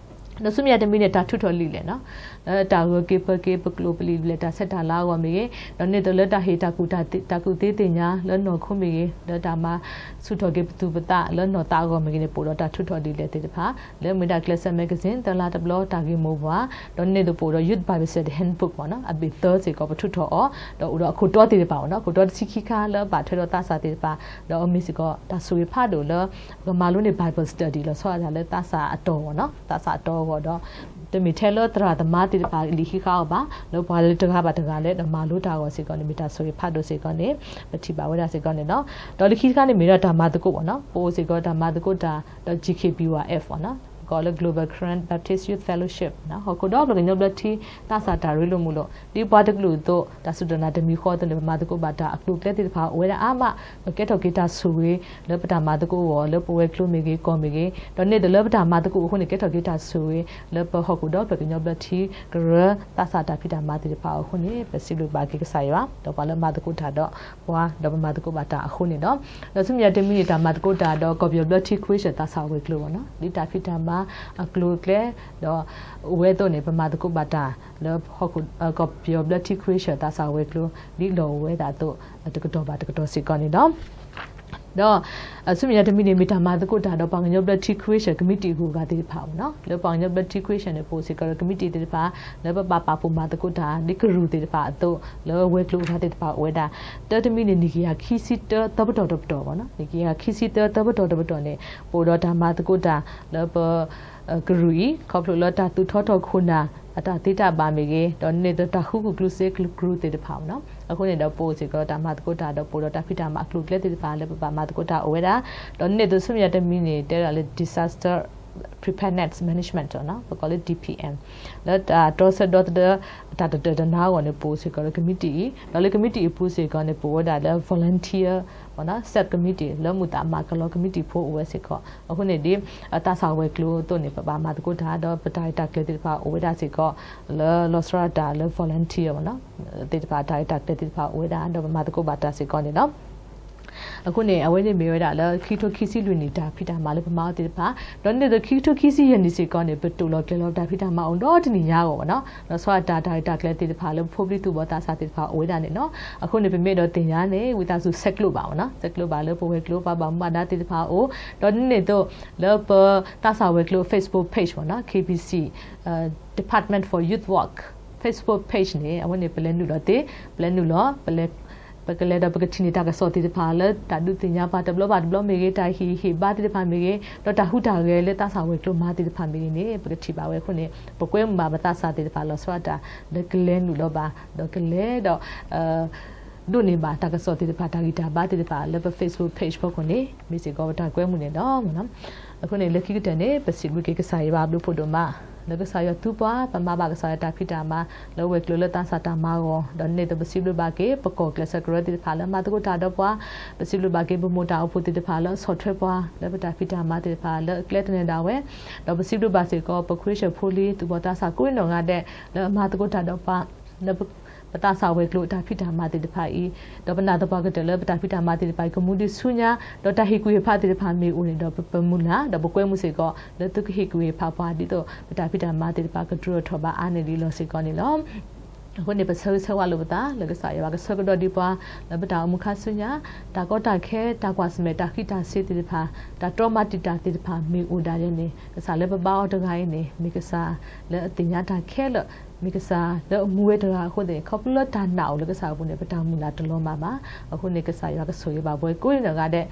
ဒီးဆူမဲာ်ညါတမံၤန့ၣ် တၢ်ထုးထီၣ်လံာ်လဲၢ်နီၤ, လၢတၢ်ဂၢၢ်က့ၤပၢက့ၤပကျိာ်ပလံာ်လဲၢ်တၢ်ဆဲးတၢ်လၤအဂီၢ်မ့ၢ်ဂ့ၤ, ဒီးန့ၣ်သိးလၢတၢ်ဟ့ၣ်တၢ်ကူၣ်သ့သ့ၣ်ညါလၢနီၢ်ခိမ့ၢ်ဂ့ၤ, လၢတၢ်မၤဆူၣ်ထီၣ်က့ၤပသူၣ်ပသးလၢနီၢ်သးအဂီၢ်မ့ၢ်ဂ့ၤန့ၣ် ပအိၣ်ဒီးတၢ်ထုးထီၣ်လံာ်လဲၢ်သ့ၣ်တဖၣ် လၢမ့ၢ်ဒၣ်ကျဲးစၢး magazine သၢလါတဘျီ တၢ်ဂ့ၢ်မိၢ်ပှၢ်, ဒီးန့ၣ်သိးပအိၣ်ဒီး Youth Bible Study Handbook မ့ၢ်နီၤ, အဘ့ၣ်သၢစ့ၢ်ကီး ပထုးထီၣ်အီၤ, ဒီးအိၣ်ဒီးအခိၣ်တီသ့ၣ်တဖၣ်မ့ၢ်နီၤ, အခိၣ်တီတဆံခံခါလၢအဘၣ်ထွဲဒီးသးစၢ်သ့ၣ်တဖၣ်, ဒီးအမ့ၢ်စ့ၢ်ကီး တၢ်ဆိၣ်ဂ့ၤဖးဒိၣ်လၢ ပကမၤလိန့ၢ် Bible Study လီၤဆီဒၣ်တၢ်လၢသးစၢ်အတီအဂီၢ်နီၤ, သးစၢ်အတီအဂီၢ်ဒီး တမ့ၢ်ထဲလၢသရၣ်သမါသ့ၣ်တဖၣ်လံာ်ဟံးဃာ်အီၤဘၣ်, လၢပှၤလၢတဂၤဘၣ်တဂၤလၢတၢ်မၤလိတၢ်အဂီၢ်စ့ၢ်ကီးန့ၣ် မ့ၢ်တၢ်ဆိၣ်ဂ့ၤဖးဒိၣ်စ့ၢ်ကီးန့ၣ် ပထံၣ်ဘၣ်ဝဲဒၣ်စ့ၢ်ကီးန့ၣ်လီၤ. ဒီးလၢခံတခါန့ၣ်မ့ၢ်ဒၣ်တၢ်မၤသကိးမ့ၢ်နီၤ, ပအိၣ်စ့ၢ်ကီးတၢ်မၤသကိးတၢ်ဒီး G K B Y F မ့ၢ်နီၤ, ပကိးလၢ Global Karen Baptist Youth Fellowship မ့ၢ်နီၤ, ဟီၣ်ခိၣ်ဒီဖျၢၣ်ကညီဘျၢထံသးစၢ်တၢ်ရ့လိာ်မုာ်လိာ်, ဒ်ပှၤတကလုာ်အသိး တၢ်စူၢ်တၢ်နာ်တမံၤဃီအသိးန့ၣ် ပမၤသကိးဘၣ်တၢ်အကျိၤအကျဲသ့ၣ်တဖၣ်အိၣ်ဝဲဒၣ်အါမး, ပကဲထီၣ်က့ၤတၢ်ဆိၣ်ဂ့ၤ လၢပတၢ်မၤသကိးအဂီၢ် လၢပဝဲၤကျိၤမ့ၢ်ဂ့ၤ ကီၢ်မ့ၢ်ဂ့ၤ, ဒီးန့ၣ်သိးလၢပတၢ်မၤသကိးအဃိန့ၣ် ကဲထီၣ်က့ၤတၢ်ဆိၣ်ဂ့ၤ လၢပဟီၣ်ခိၣ်ဒီဖျၢၣ်ကညီဘျၢထံကရၢသးစၢ်တၢ်ဖံးတၢ်မၤသ့ၣ်တဖၣ်အဃိန့ၣ် ပစံးဘျုးဘၣ်က့ၤကစၢ်ယွၤ ဒီးပှၤလၢမၤသကိးတၢ်ဒီးပှၤ ဒီးပမၤသကိးဘၣ်တၢ်အဃိန့ၣ်လီၤ. ဒီးဆူမဲာ်ညါတမံၤန့ၣ် တၢ်မၤသကိးတၢ်ဒီးကီၢ်ပယီၤဘျၢထံခဝ့ၡၢၣ်သးစၢ်ဝဲၤကျိၤမ့ၢ်နီၤ, ဒ်တၢ်ဖံးတၢ်မၤအကျိၤအကျဲ ဒီးအိၣ်ဝဲအသိးန့ၣ် ပမၤသကိးဘၣ်တၢ်လၢဟီၣ်ခိၣ် ကီၢ်ပယီၤဘျၢထံခဝ့ၡၢၣ်သးစၢ်ဝဲၤကျိၤ ဒ်လီၢ်အိၣ်ဝဲဒၣ်အသိး တကတီၢ်ဘၣ်တကတီၢ်စ့ၢ်ကီးန့ၣ်လီၤ. ဒီးဆူမဲာ်ညါတမံၤန့ၣ် မ့ၢ်တၢ်မၤသကိးတၢ်ဒီးပှၤကညီဘျၢထံခဝ့ၡၢၣ်ကမံးတံာ်အဂုၤအဂၤသ့ၣ်တဖၣ်မ့ၢ်နီၤ, လၢပှၤကညီဘျၢထံခဝ့ၡၢၣ်န့ၣ် ပအိၣ်စ့ၢ်ကီးဒီးကမံးတံာ်သ့ၣ်တဖၣ် လၢပဘၣ်ပာ်ဖှိၣ်မၤသကိးတၢ် ဒ်ကရူၢ်သ့ၣ်တဖၣ်အသိး လၢဝဲၤကျိၤအဂၤသ့ၣ်တဖၣ်အိၣ်ဝဲဒၣ် တၢ်တမံၤန့ၣ် နံၣ်ကယၤခံဆံတၢသၢပတီၢ်တပတီၢ်မ့ၢ်နီၤ, နံၣ်ကယၤခံဆံတၢသၢပတီၢ်တပတီၢ်န့ၣ် ပအိၣ်ဒီးတၢ်မၤသကိးတၢ်လၢပ ကရူၢ်အံၤ ခီဖျိလၢတၢ်သူၣ်ထီထီၣ်ခိၣ်နၢ် အတၢ်သ့တၢ်ဘၣ်မ့ၢ်ဂ့ၤ, ဒီးန့ၢ်သတၢ်ဃုကျိၣ်ကျူစ့ကျိၤသ့ၣ်တဖၣ်မ့ၢ်နီၤ, အဃိန့ၣ်ဒီးပအိၣ်စ့ၢ်ကီးတၢ်မၤသကိးတၢ်ဒီးပအိၣ်ဒီးတၢ်ဖံးတၢ်မၤအကျိၤအကျဲသ့ၣ်တဖၣ်လၢပဘၣ်မၤသကိးတၢ်အိၣ်ဝဲဒၣ်, ဒီးန့ၢ်သဆူမဲာ်ညါတမံၤန့ၣ် တဲဒၣ်လၢ disaster preparedness management မ့ၢ်နီၤ, ပကိးလၢ D P M လၢတၢ်တြီဆၢဒီသဒၢ တၢ်တတၢာ်တနါအဂီၢ်န့ၣ် ပအိၣ်စ့ၢ်ကီးလၢကမံးတံာ်အံၤ, ဒီးလၢကမံးတံာ်အပူၤစ့ၢ်ကီးန့ၣ် ပအိၣ်ဝဲဒၣ်လၢ volunteer မ့ၢ်နီၤ စဲးကမံးတံာ် လၢမူးသးမၤကလီကမံးတံာ်ဖိအိၣ်ဝဲစ့ၢ်ကီး, အဃိန့ၣ်ဒ် သးစၢ်ဝဲၤကျိၤအသိးန့ၣ် ပဘၣ်မၤသကိးတၢ် ဒီးပတၢ်ရဲၣ်တၢ်ကျဲၤသ့ၣ်တဖၣ်အိၣ်ဝဲဒၣ်စ့ၢ်ကီး လၢလီၤဆီဒၣ်တၢ်လၢ volunteer မ့ၢ်နီၤ သ့ၣ်တဖၣ် တၢ်ရဲၣ်တၢ်ကျဲၤသ့ၣ်တဖၣ်အိၣ်ဝဲဒၣ် ဒီးပမၤသကိးဘၣ်တၢ်စ့ၢ်ကီးန့ၣ်လီၤ. အဃိန့ၣ် အဝဲန့ၣ်မ့ၢ်ဝဲဒၣ်လၢခံကထိခံဆံလွံၢ်နံၣ်တၢ်ဖံးတၢ်မၤလၢပမၤအီၤသ့ၣ်တဖၣ်, ဒီးန့ၢ်သခံကထိခံဆံယဲၢ်နံၣ်စ့ၢ်ကီးန့ၣ် ပတိၢ်လီၤကျဲၤလီၤပတၢ်ဖံးတၢ်မၤအိၣ်ဒီတနံၣ်ညါအဂီၢ်မ့ၢ်နီၤ, လီၤဆီဒၣ်တၢ် တၢ်ရဲၣ်တၢ်ကျဲၤသ့ၣ်တဖၣ်လၢပဖိပလံၤသူၣ်ဘီၣ်သးစၢ်သ့ၣ်တဖၣ်အိၣ်ဝဲဒၣ်န့ၣ်နီၤ, အဃိန့ၣ် ပမ့ၢ်အဲၣ်ဒိးသ့ၣ်ညါန့ၣ် ဝံသးစူၤဆဲးကျိးဘၣ်မ့ၢ်နီၤ, ဆဲးကျိးဘၣ်လၢပဝဲၤကျိၤ ပှၤဘၣ်မူဘၣ်ဒါသ့ၣ်တဖၣ်အအိၣ်, ဒီးန့ၢ်သိးလၢပသးစၢ်ဝဲၤကျိၤ Facebook page မ့ၢ်နီၤ K B C Department for Youth Work Facebook page န့ၣ် အဝဲန့ၣ် ပလဲၤနုာ်လီၤသ့, ပလဲၤနုာ်လီၤ, ပလဲၤ ပကလဲၤဒီးပကထံၣ်န့ၢ်တၢ်ကစီၣ်သ့ၣ်တဖၣ်လၢတၢ်ဒုးသ့ၣ်ညါပှၤတဘျီဘၣ်တဘျီမ့ၢ်ဂ့ၤ, တၢ်ဟ့ၣ်ဟ့ၣ်ဘါသ့ၣ်တဖၣ်မ့ၢ်ဂ့ၤ, ဒီးတၢ်ဟူးတၢ်ဂဲၤလၢသးစၢ်ဝဲၤကျိၤမၤသ့ၣ်တဖၣ်မ့ၢ်ဂ့ၤန့ၣ် ပကထံၣ်ဘၣ်ဝဲအဃိန့ၣ် ပကွဲမုာ်ဘၣ်ပသးစၢ်သ့ၣ်တဖၣ်လီၤဆီဒၣ်တၢ် လၢကလဲၤနုာ်လီၤဘၣ် ဒီးကလဲၤဒီး ဒိးန့ၢ်ဘၣ်တၢ်ကစီၣ်သ့ၣ်တဖၣ် တၢ်ဂံၢ်တၢ်ဘါသ့ၣ်တဖၣ်လၢပ Facebook page ဖီခိၣ်န့ၣ် မ့ၢ်စ့ၢ်ကီးပတၢ်ကွဲမုာ်န့ၣ်လီၤ. အဃိန့ၣ် လၢခံကတၢၢ်န့ၣ် ပစံးဘျုးက့ၤကစၢ်ယွၤဘျုးဖးဒိၣ်မး လၢကစၢ်ယွၤသူပှၤ ပမၤဘၣ်ကစၢ်ယွၤတၢ်ဖံးတၢ်မၤ လၢဝဲၤကျိၤလၢသးစၢ်တၢ်မၤအဂီၢ်, ဒီးန့ၣ်သိးပစံးဘျုးဘၣ်က့ၤ ပကီၢ်ကျဲးစၢးကရၢသ့ၣ်တဖၣ်လၢမၤသကိးတၢ်ဒီးပှၤ, ပစံးဘျုးဘၣ်က့ၤပမိၢ်တၢ်အိၣ်ဖှိၣ်သ့ၣ်တဖၣ်လၢဆီၣ်ထွဲပှၤ လၢပတၢ်ဖံးတၢ်မၤသ့ၣ်တဖၣ်လၢအကျဲတန့ၢ်ဒၣ်ဝဲ, ဒီးပစံးဘျုးဘၣ်စ့ၢ်ကီး ပခွ့ၡၢၣ်ဖိလံၤ သူၣ်ဘီၣ်သးစၢ်ကိးနီၢ်ဂၤဒဲး လၢအမၤသကိးတၢ်ဒီးပှၤ လၢပသးစၢ်ဝဲၤကျိၤတၢ်ဖံးတၢ်မၤသ့ၣ်တဖၣ်အံၤ, ဒီးပနာ်သပှၢ်ကတၢၢ်လၢပတၢ်ဖံးတၢ်မၤသ့ၣ်တဖၣ်အံၤ ကမူဒံးဆူညါ, ဒီးတၢ်ဟ့ၣ်ကူၣ်ဟ့ၣ်ဖးသ့ၣ်တဖၣ်မ့ၢ်အိၣ်န့ၣ်ဒီး ပမုၢ်လၢ် ဒီးပကွဲမုာ်စ့ၢ်ကီး လၢသုကဟ့ၣ်ကူၣ်ဟ့ၣ်ဖးပှၤ ဒ်သိးပတၢ်ဖံးတၢ်မၤသ့ၣ်တဖၣ်ကဒုးအိၣ်ထီၣ်ဘၣ်အါန့ၢ်ဒံးလီၤစ့ၢ်ကီးန့ၣ်လီၤ. အဃိန့ၣ် ပဆၢဂ့ၤဆၢဝါလိာ်ပသး လၢကစၢ်ယွၤကဆၢကဒီးဒံးပှၤ လၢပတၢ်အိၣ်မူခါဆူညါ, တၢ်ကီတၢ်ခဲ တၢ်ကွၢ်ဆၢၣ်မဲာ် တၢ်ဃံးတၢ်စ့ၤသ့ၣ်တဖၣ်, တၢ်တြီမၤတံာ်တာ်သ့ၣ်တဖၣ် မ့ၢ်အိၣ်ဒၣ်လဲာ်န့ၣ် ကစၢ်လၢပဘါအီၤတဂၤအံၤန့ၣ် မ့ၢ်ကစၢ်လၢအသ့ၣ်ညါတၢ်ခဲလၢာ်, မ့ၢ်ကစၢ်လၢအမူဝဲတဂၤအဃိသ့ၣ် ခီဖျိလၢတၢ်နာ်အိၣ်လၢကစၢ်အပူၤန့ၣ် ပတၢ်မုၢ်လၢ်တလီၤမၢ်ဘၣ်. အဃိန့ၣ် ကစၢ်ယွၤကဆိၣ်ဂ့ၤဘၣ်ပှၤကိးနီၢ်ဂၤဒဲး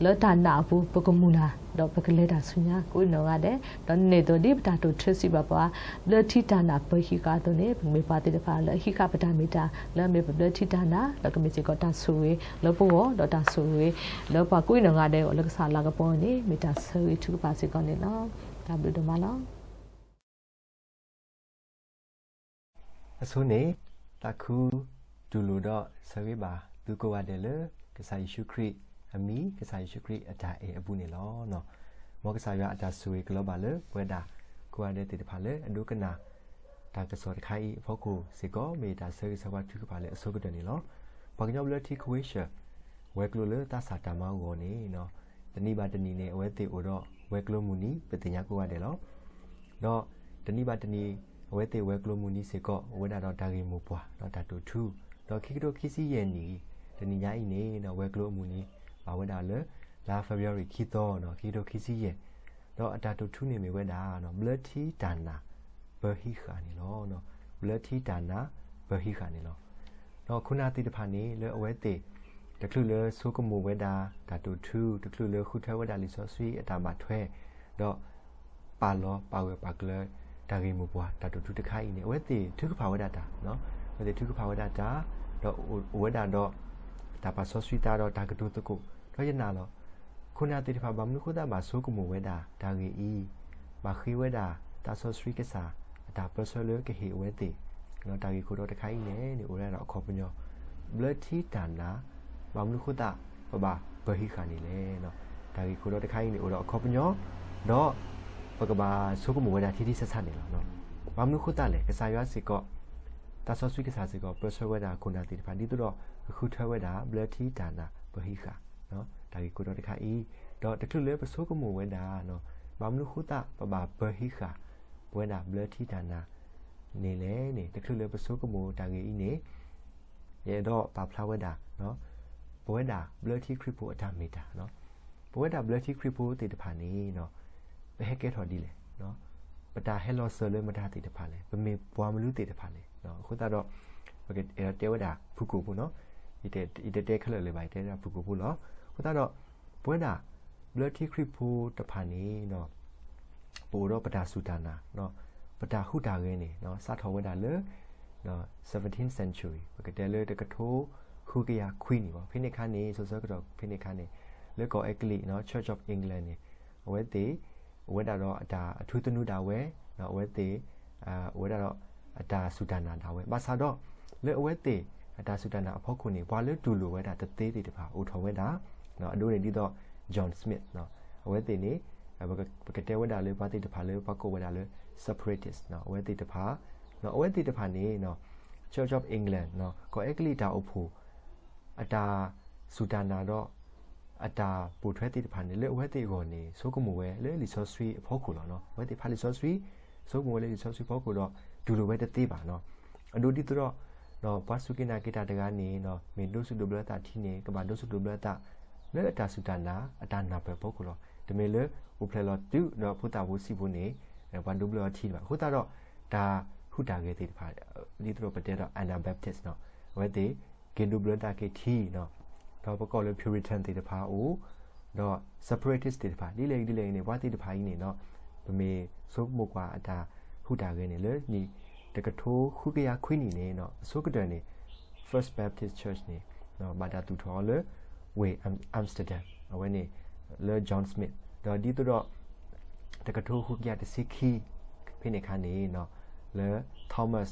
လၢတၢ်နာ်အပူၤ ပကမုၢ်လၢ် ဒီးပကလဲၤတၢ်ဆူညါကိးနီၢ်ဂၤဒဲး, ဒီးန့ၣ်သိးဒ်ပတၢ်တိာ်ထၢစံးဘၣ်ပှၤ ဘျၢထံတၢ်နာ်ပၢဟံးဃာ်အသိးန့ၣ် ပမ့ၢ်ပှၤသ့ၣ်တဖၣ်လၢအဟံးဃာ်ပတၢ်မ့ၢ်တၢ် လၢအမ့ၢ်ပဘျၢထံတၢ်နာ် ဒီးကမ့ၢ်စ့ၢ်ကီးတၢ်ဆိၣ်ဂ့ၤလၢပဂီၢ် ဒီးတၢ်ဆိၣ်ဂ့ၤလၢပှၤကိးနီၢ်ဂၤဒဲးအဂီၢ် လၢကစၢ်လၤကပီၤန့ၣ် မ့ၢ်တၢ်ဆၢဂ့ၤထုကဖၣ်စ့ၢ်ကီးန့ၣ်လီၤ. တၢ်ဘျုးဒိၣ်မးလီၤ. အဆိန့ၣ် သးခုတူၢ်လိာ်ဒီးဆၢဂ့ၤဘၣ် သုကိးဂၤဒဲးလၢ ကစၢ်ယ့ၣ်ၡူးခရံာ်အမံၤ ကစၢ်ယ့ၣ်ၡူးခရံာ်အတၢ်အဲၣ်အပူၤန့ၣ်လီၤ. မ်ကစၢ်ယွၤအတၢ်ဆိၣ်ဂ့ၤကလီၤဘၣ်လၢ ပဝဲဒၣ်ကိးဂၤဒဲးသ့ၣ်တဖၣ်လၢအဒိကနၣ် တၢ်ကစီၣ်တခါအံၤအဖီခိၣ်စ့ၢ်ကီး မ့ၢ်တၢ်ဆၢဂ့ၤဆၢဝါထုကဖၣ်လၢအဆိကတၢၢ်န့ၣ်လီၤ. ပှၤကညီဘျၢထံခွ့ၡၢၣ် ဝဲၤကျိၤလၢသးစၢ်တၢ်မၤအဂီၢ်န့ၣ် တနံၤဘၣ်တနံၤန့ၣ် အဝဲသ့ၣ်အိၣ်ဒီးဝဲၤကျိၤမုၢ်နံၤ ပသ့ၣ်ညါကိးဂၤဒဲးလီၤ. ဒီးတနံၤဘၣ်တနံၤ အဝဲသ့ၣ်ဝဲၤကျိၤမုၢ်နံၤစ့ၢ်ကီး အိၣ်ဝဲဒၣ်ဒီးတၢ်ဂ့ၢ်မိၢ်ပှၢ် ဒီးတၢ်တိာ်ထူ, ဒီးခံကထိခံဆံယဲၢ်နံၣ် တနံၤညါအံၤန့ၣ် ဝဲၤကျိၤအမုၢ်နံၤ ဘၣ်ဝဲဒၣ်လၢ လါ February ခံသီ ခံကထိခံဆံယဲၢ်, ဒီးအတၢ်တိာ်ထူန့ၣ်မ့ၢ်ဝဲဒၣ် ဘျၢထံတၢ်နာ်ပၢဟံးဃာ်န့ၣ်လီၤ. ဘျၢထံတၢ်နာ်ပၢဟံးဃာ်န့ၣ်လီၤ. ဒီးခိၣ်နၢ်သ့ၣ်တဖၣ်န့ၣ် လၢအဝဲသ့ၣ် တချုးလၢဆိကမိၣ်ဝဲဒၣ်တၢ်တိာ်ထူ, တချုးလၢဃုထၢဝဲဒၣ်လံာ်စီဆှံအတၢ်ဘၣ်ထွဲ, ဒီးပာ်လီၤပာ်ဂၢၢ်ပာ်ကျၢၤ တၢ်ဂ့ၢ်မိၢ်ပှၢ်တၢ်တိာ်ထူတခါအံၤန့ၣ် အဝဲသ့ၣ်ထုကဖၣ်ဝဲဒၣ်တၢ်, အဝဲသ့ၣ်ထုကဖၣ်ဝဲဒၣ်တၢ်, ဒီးအိၣ်ဝဲဒၣ်ဒီး တၢ်ပာ်စီဆှံသးဒီးတၢ်ကတိၤသကိး, ဒီးယနာ်လီၤ ခိၣ်နၢ်သ့ၣ်တဖၣ် ဘၣ်မနုၤဃိသတးဘၣ်ဆိကမိၣ်ဝဲဒၣ်တၢ်ဂ့ၢ်အံၤ, ဘၣ်ဃ့ဝဲဒၣ်သးစီဆှံကစၢ်အတၢ်ပၢဆှၢလၢကဟ့ၣ်အဝဲသ့ၣ် တၢ်ဂ့ၢ်ခိၣ်တီတခါအံၤန့ၣ်န့ၣ် အိၣ်ဝဲဒၣ်ဒီးအခီပညီ, ဘျၢထံတၢ်နာ်, ဘၣ်မနုၤဃိသတး ပဘၣ်ပၢဟံးဃာ်န့ၣ်လဲၣ်. တၢ်ဂ့ၢ်ခိၣ်တီတခါအံၤန့ၣ် အိၣ်ဒီးအခီပညီ, ဒီးပကဘၣ်ဆိကမိၣ်ဝဲဒၣ်ထံထံဆးဆးန့ၣ်လီၤ. ဘၣ်မနုၤဃိသတးလဲၣ်, ကစၢ်ယွၤစ့ၢ်ကီး, သးစီဆှံကစၢ်စ့ၢ်ကီး ပၢဆှၢဝဲဒၣ်ခိၣ်နၢ်သ့ၣ်တဖၣ် ဒ်သိးဒီးကဃုထၢဝဲဒၣ် ဘျၢထံတၢ်နာ်ပၢဟံးဃာ် တၢ်ဂ့ၢ်ခိၣ်တီတခါအံၤ, ဒီးတချုးလၢပဆိကမိၣ်ဝဲဒၣ် ဘၣ်မနုၤဃိသတး ပဘၣ်ပၢဟံးဃာ် ပဝဲဒၣ်ဘျၢထံတၢ်နာ်န့ၣ်လဲၣ်န့ၣ် တချုးလၢပဆိကမိၣ်တၢ်ဂ့ၢ်အံၤန့ၣ် ယအဲၣ်ဒိးပာ်ဖျါဝဲဒၣ် ပဝဲဒၣ်ဘျၢထံခရံာ်ဖိအတၢ်မ့ၢ်တၢ်, ပဝဲဒၣ်ဘျၢထံခရံာ်ဖိသ့ၣ်တဖၣ်န့ၣ် ပဟဲကဲထီၣ်ဒ်လဲၣ်, ပတၢ်ဟဲလီၤစၢၤလၢမတၤသ့ၣ်တဖၣ်လဲၣ်, ပမ့ၢ်ပှၤမနုၤသ့ၣ်တဖၣ်လဲၣ်. အဃိသတးဒီး ပကအဲၣ်ဒိးတဲဝဲဒၣ်ဖုၣ်ကိာ်ဖိနီၤ, ယတတဲခဲလၢာ်လၢၤဘၣ်, ယတဲဝဲဒၣ်ဖုၣ်ကိာ်ဖိလီၤ. အဃိသတးဒီး ပဝဲဒၣ်ဘျၢထံခရံာ်ဖိတဖၣ်န့ၣ် ပအိၣ်ဒီးပတၢ်စူၢ်တၢ်နာ်, ပတၢ်ဟူးတၢ်ဂဲၤန့ၣ် စးထီၣ်ဝဲဒၣ်လၢ seventeenth century ပကတဲလၢတကထိဃုကယၤခွံနံၣ်ဘၣ်, ဖဲန့ၣ်အခါန့ၣ် စိၤဆၢကတီၢ်ဖဲန့ၣ်အခါန့ၣ် လၢကီၢ်အဲကလံး Church of England န့ၣ် အဝဲသ့ၣ် အိၣ်ဝဲဒၣ်ဒီးအတၢ်အထူသနူဒၣ်ဝဲ, အဝဲသ့ၣ် အိၣ်ဝဲဒၣ်ဒီးအတၢ်စူၢ်တၢ်နာ်ဒၣ်ဝဲ, ဘၣ်ဆၣ်ဒီး လၢအဝဲသ့ၣ်အတၢ်စူၢ်တၢ်နာ်အဖီခိၣ်န့ၣ် ပှၤလၢတူၢ်လိာ်ဝဲဒၣ်တသ့သ့ၣ်တဖၣ် အိၣ်ထီၣ်ဝဲဒၣ်, အဒိန့ၣ်ဒ်သိး John Smith အဝဲသ့ၣ်န့ၣ် ပကတဲဝဲဒၣ်လၢပှၤသ့ၣ်တဖၣ်လၢပှၤကိးဝဲဒၣ်လၢ separatist အဝဲသ့ၣ်တဖၣ်, အဝဲသ့ၣ်တဖၣ်န့ၣ် Church of England ကီၢ်အဲကလံးတၢ်အိၣ်ဖှိၣ် အတၢ်စူၢ်တၢ်နာ်ဒီး အတၢ်ပိာ်ထွဲသ့ၣ်တဖၣ်န့ၣ် လၢအဝဲသ့ၣ်အဂီၢ်န့ၣ် ဆိကမိၣ်ဝဲလၢလံာ်စီဆှံအဖီခိၣ်လီၤ. အဝဲသ့ၣ်ဖးလံာ်စီဆှံ, ဆိကမိၣ်ဝဲလၢလံာ်စီဆှံဖီခိၣ်ဒီး တူၢ်လိာ်ဝဲတသ့ဘၣ်. အဒိဒ်သိးဒီး ပှၤစူၢ်က့ၤနာ်က့ၤတၢ်တဂၤန့ၣ် မ့ၢ်ဒိးစူၣ်ဒိးဘျၢသးထံန့ၣ် ကဘၣ်ဒိးစူၣ်ဒိးဘျၢသး လၢအတၢ်စူၢ်တၢ်နာ် အတၢ်နၢ်ပၢၢ်အဖီခိၣ်လီၤ. တမ့ၢ်လၢအိၣ်ဖျဲၣ်လီၤတုၤဒီးဖိသၣ်ဖိဆံးဖိန့ၣ် ပှၤဒိးဘျၢအီၤထံဘၣ်. အဃိသတးဒီး တၢ် ဟူးတၢ်ဂဲၤသ့ၣ်တဖၣ် ဒ်သိးဒီးပတဲဒီး Anabaptist နီၤ, အဝဲသ့ၣ် က့ၤဒိးဘျၢတၢ်က့ၤထံနီၤ, ဒီးပကိးလၢ Puritan သ့ၣ်တဖၣ်အိၣ်, ဒီး separatist သ့ၣ်တဖၣ် ဒ်လဲၣ်ဒ်လဲၣ်အံၤန့ၣ် ပှၤသ့ၣ်တဖၣ်အံၤန့ၣ်နီၤ, ပမ့ၢ်ဆိကမိၣ်ကွၢ်အတၢ်ဟူးတၢ်ဂဲၤန့ၣ် လၢနံၣ်တကထိဃုကယၤခွံနံၣ်န့ၣ်နီၤ, အဆိကတၢၢ်န့ၣ် First Baptist Church န့ၣ် ဘၣ်တၢ်သူၣ်ထီၣ်အီၤလၢ ဝ့ၢ် Amsterdam အဝဲန့ၣ် လၢ John Smith ဒီးဒ်သိးဒီး တကထိဃုကယၤတဆံခံ ဖဲန့ၣ်အခါန့ၣ်နီၤ လၢ Thomas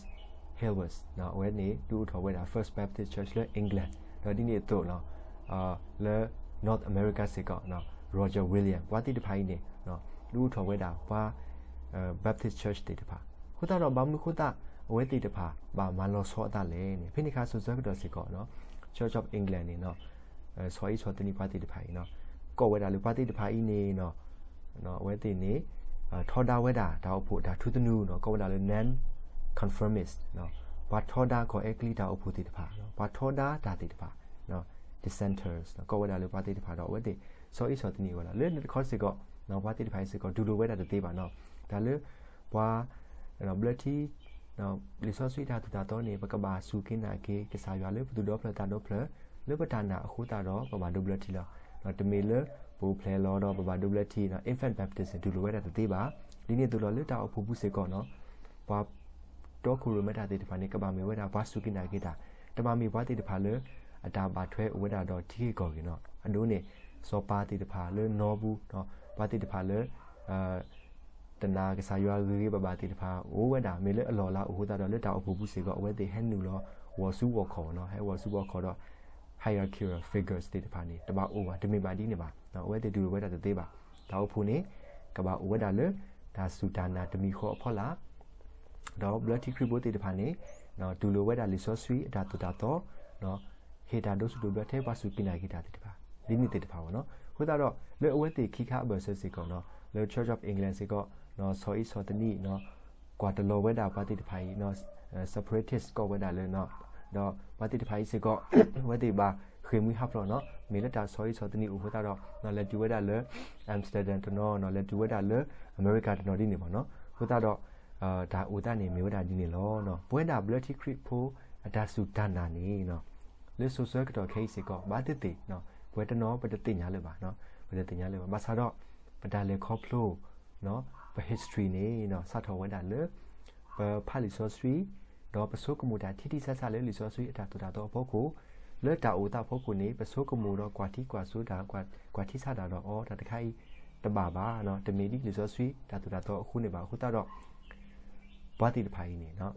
Hales နီၤ အဝဲန့ၣ် ဒုးအိၣ်ထီၣ်ဝဲဒၣ် First Baptist Church လၢ England ဒီးဒ်န့ၣ်အသိးနီၤ လၢ North America စ့ၢ်ကီးနီၤ Roger Williams ပှၤသ့ၣ်တဖၣ်အံၤန့ၣ် ဒုးအိၣ်ထီၣ်ဝဲဒၣ်ပှၤ Baptist Church သ့ၣ်တဖၣ်, အဃိသတးဒီး ဘၣ်မနုၤအဃိသတး အဝဲသ့ၣ်တဖၣ် ဘၣ်မၤလီၤဆီအသးလဲၣ်န့ၣ် ဖဲန့ၣ်အခါ စိၤဆၢကတီၢ်စ့ၢ်ကီးနီၤ Church of England န့ၣ်နီၤ ဆီအံၣ်ဆီသနံးပှၤသ့ၣ်တဖၣ်အံၤနီၤ ကိးဝဲဒၣ်လၢပှၤသ့ၣ်တဖၣ်အံၤန့ၣ်နီၤ အဝဲသ့ၣ်န့ၣ် ထီဒါဝဲဒၣ်တၢ်အိၣ်ဖှိၣ်အတၢ်ထူသနူနီၤ ကိးဝဲဒၣ်လၢ non-conformist ပှၤထီဒါကီၢ်အဲကလံးတၢ်အိၣ်ဖှိၣ်သ့ၣ်တဖၣ် ပှၤထီဒါတၢ်သ့ၣ်တဖၣ် dissenters ကိးဝဲဒၣ်လၢပှၤသ့ၣ်တဖၣ်ဒီး အဝဲသ့ၣ် ဆီအံၣ်ဆီသနံးဝဲလီၤ. လၢနတခီစ့ၢ်ကီး ပှၤသ့ၣ်တဖၣ်အံၤစ့ၢ်ကီး တူၢ်လိာ်ဝဲဒၣ်တသ့ဘၣ်နီၤ တၢ်လၢ ပှၤ ဘျၢထံ လံာ်စီဆှံတၢ်သိၣ်တၢ်သီန့ၣ် ပကဘၣ်စူၢ်က့ၤနာ်က့ၤ ကစၢ်ယွၤလၢပသူၣ်ဒီဖျၢၣ်သးဒီဖျၢၣ် လၢပတၢ်နာ်အဃိသတးဒီး ပဘၣ်ဒိးဘျၢထံလီၤ. တမ့ၢ်လၢပအိၣ်ဖျဲၣ်လီၤဒီးပဘၣ်ဒိးဘျၢထံနီၤ infant baptism တူၢ်လိာ်ဝဲဒၣ်တသ့ဘၣ်. ဒ်န့ၣ်အသိးလီၤ လၢတၢ်အိၣ်ဖှိၣ်ပူၤစ့ၢ်ကီးနီၤ ပှၤတီခိၣ်ရိၣ်မဲတၢ်သ့ၣ်တဖၣ်န့ၣ် ကဘၣ်မ့ၢ်ဝဲဒၣ်ပှၤစူၢ်က့ၤနာ်က့ၤတၢ်, တဘၣ်မ့ၢ်ပှၤသ့ၣ်တဖၣ်လၢ အတၢ်ဘၣ်ထွဲအိၣ်ဝဲဒၣ်ဒီးထံဂ့ၢ်ကီၢ်ဂ့ၢ်နီၤ. အဒိန့ၣ် စီၤပၤသ့ၣ်တဖၣ်လၢနီပူၤ ပှၤသ့ၣ်တဖၣ်လၢ တနာ်ကစၢ်ယွၤဂ့ၤဂ့ၤဘၣ်ဘၣ်သ့ၣ်တဖၣ် အိၣ်ဝဲဒၣ် မ့ၢ်လၢအလီၢ်အလၤအိၣ်အဃိသတးဒီး လၢတၢ်အိၣ်ဖှိၣ်ပူၤစ့ၢ်ကီး အဝဲသ့ၣ်ဟဲနုာ်လီၤ ဝီၤဆူဝီၤခီၣ်နီၤ ဟဲဝီၤဆူဝီၤခီၣ်ဒီး hierarchical figures သ့ၣ်တဖၣ်န့ၣ် တဘၣ်အိၣ်ဘၣ် တမ့ၢ်ဘၣ်ဒ်န့ၣ်ဘၣ်. အဝဲသ့ၣ်တူၢ်လိာ်ဝဲဒၣ်တသ့ဘၣ်. တၢ်အိၣ်ဖှိၣ်န့ၣ် ကဘၣ်အိၣ်ဝဲဒၣ်လၢ တၢ်စူၢ်တၢ်နာ်တမံၤဃီအဖီလာ် ဒီးဘျၢထံခရံာ်ဖိသ့ၣ်တဖၣ်န့ၣ် တူၢ်လိာ်ဝဲဒၣ်လံာ်စီဆှံအတၢ်သိၣ်တၢ်သီ ဟ့ၣ်တၢ်ဒိးဆူၣ်ဒိးဘျၢထဲပှၤစူၢ်က့ၤနာ်က့ၤတၢ်သ့ၣ်တဖၣ် ဒ်န့ၣ်သ့ၣ်တဖၣ်အဂီၢ်နီၤ. အဃိသတးဒီး လၢအဝဲသ့ၣ်ခံခါအဘၢၣ်စၢၤစ့ၢ်ကီးနီၤ လၢ Church of England စ့ၢ်ကီး ဆီအံၣ်ဆီသနံး ကွၢ်တလီၤဝဲဒၣ်ပှၤသ့ၣ်တဖၣ်အံၤ separatist ကိးဝဲဒၣ်လၢ ဒီးပှၤသ့ၣ်တဖၣ်အံၤစ့ၢ်ကီး အဝဲသ့ၣ်ဘၣ်ဃ့ၢ်မှံဟးဖျိးနီၤ မ့ၢ်လၢတၢ်ဆီအံၣ်ဆီသနံးအိၣ်အဃိသတးဒီး လဲၤတုၤဝဲဒၣ်လၢ Amsterdam တနီၤနီၤ လဲၤတုၤဝဲဒၣ်လၢ အမဲရကၤတနီၤဒ်န့ၣ်ဘၣ်နီၤ. အဃိသတးဒီး တၢ်အိၣ်သးန့ၣ်မ့ၢ်ဝဲဒၣ်ဒ်န့ၣ်လီၤ. ပဝဲဒၣ်ဘျၢထံခရံာ်ဖိအတၢ်စူၢ်တၢ်နာ်န့ၣ် လၢစိၤဆၢကတီၢ်ခဲအံၤစ့ၢ်ကီး ဘၣ်သ့ၣ်သ့ၣ် ပဝဲတနီၤပတသ့ၣ်ညါလၢၤဘၣ် ပတသ့ၣ်ညါလၢၤဘၣ်. ဘၣ်ဆၣ်ဒီး ပတၢ်လဲၤခီဖျိ ပ history န့ၣ် စးထီၣ်ဝဲဒၣ်လၢ ပဖးလံာ်စီဆှံ ဒီးပဆိကမိၣ်တၢ်ထံထံဆးဆးလၢလံာ်စီဆှံအတၢ်သိၣ်တၢ်သီအဖီခိၣ်, လၢတၢ်အိၣ်သးအဖီခိၣ်န့ၣ် ပဆိကမိၣ်ဒီးကွၢ်ထံကွၢ်စိတၢ် ကွၢ်ထံဆးတၢ်ဒီး အီ တၢ်တခါအံၤ တဘၣ်ဘၣ်, တမ့ၢ်ဒ်လံာ်စီဆှံတၢ်သိၣ်တၢ်သီအဃိန့ၣ်ဘၣ်. အဃိသတးဒီး ပှၤသ့ၣ်တဖၣ်အံၤန့ၣ်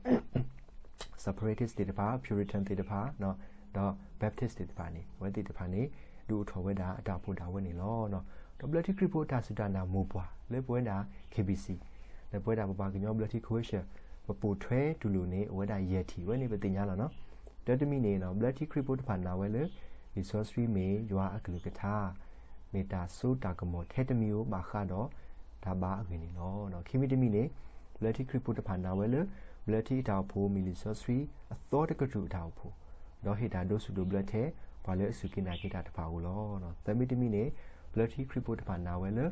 separatist သ့ၣ်တဖၣ်, Puritan သ့ၣ်တဖၣ်, ဒီး Baptist သ့ၣ်တဖၣ်န့ၣ် အဝဲသ့ၣ်တဖၣ်န့ၣ် ဒုးအိၣ်ထီၣ်ဝဲဒၣ်အတၢ်အိၣ်ဖှိၣ်ဒၣ်ဝဲန့ၣ်လီၤ. ဒီးဘျၢထံခရံာ်ဖိတၢ်စူၢ်တၢ်နာ်မိၢ်ပှၢ်လၢပဝဲဒၣ် KBC လၢပဝဲဒၣ်ပပှၤကညီဘျၢထံ Croatia ပပိာ်ထွဲတူၢ်လိာ်န့ၣ် အိၣ်ဝဲဒၣ်ယဲၢ်ထံၣ်ဝဲန့ၣ် ပသ့ၣ်ညါလီၤနီၤ. တၢတမံၤန့ၣ် ဘျၢထံခရံာ်ဖိတဖၣ်နာ်ဝဲလၢ လံာ်စီဆှံမ့ၢ်ယွၤအကလုၢ်ကထါ မ့ၢ်တၢ်စိတၢ်ကမီၤထဲတမံၤဧိၤဘၣ်ဃးဒီးတၢ်ဘါအဂ့ၢ်န့ၣ်လီၤ. ခံမံၤတမံၤန့ၣ် ဘျၢထံခရံာ်ဖိတဖၣ်နာ်ဝဲလၢ ဘျၢထံအတၢ်အိၣ်ဖှိၣ်မ့ၢ်လံာ်စီဆှံအသီတကတြူၢ်အတၢ်အိၣ်ဖှိၣ်, ဒီးဟ့ၣ်တၢ်ဒိးဆူၣ်ဒိးဘျၢထဲ ပှၤလၢအစူၢ်က့ၤနာ်က့ၤတၢ်တဖၣ်အအိၣ်လီၤ. သၢမံၤတမံၤန့ၣ် ဘျၢထံခရံာ်ဖိတဖၣ်နာ်ဝဲလၢ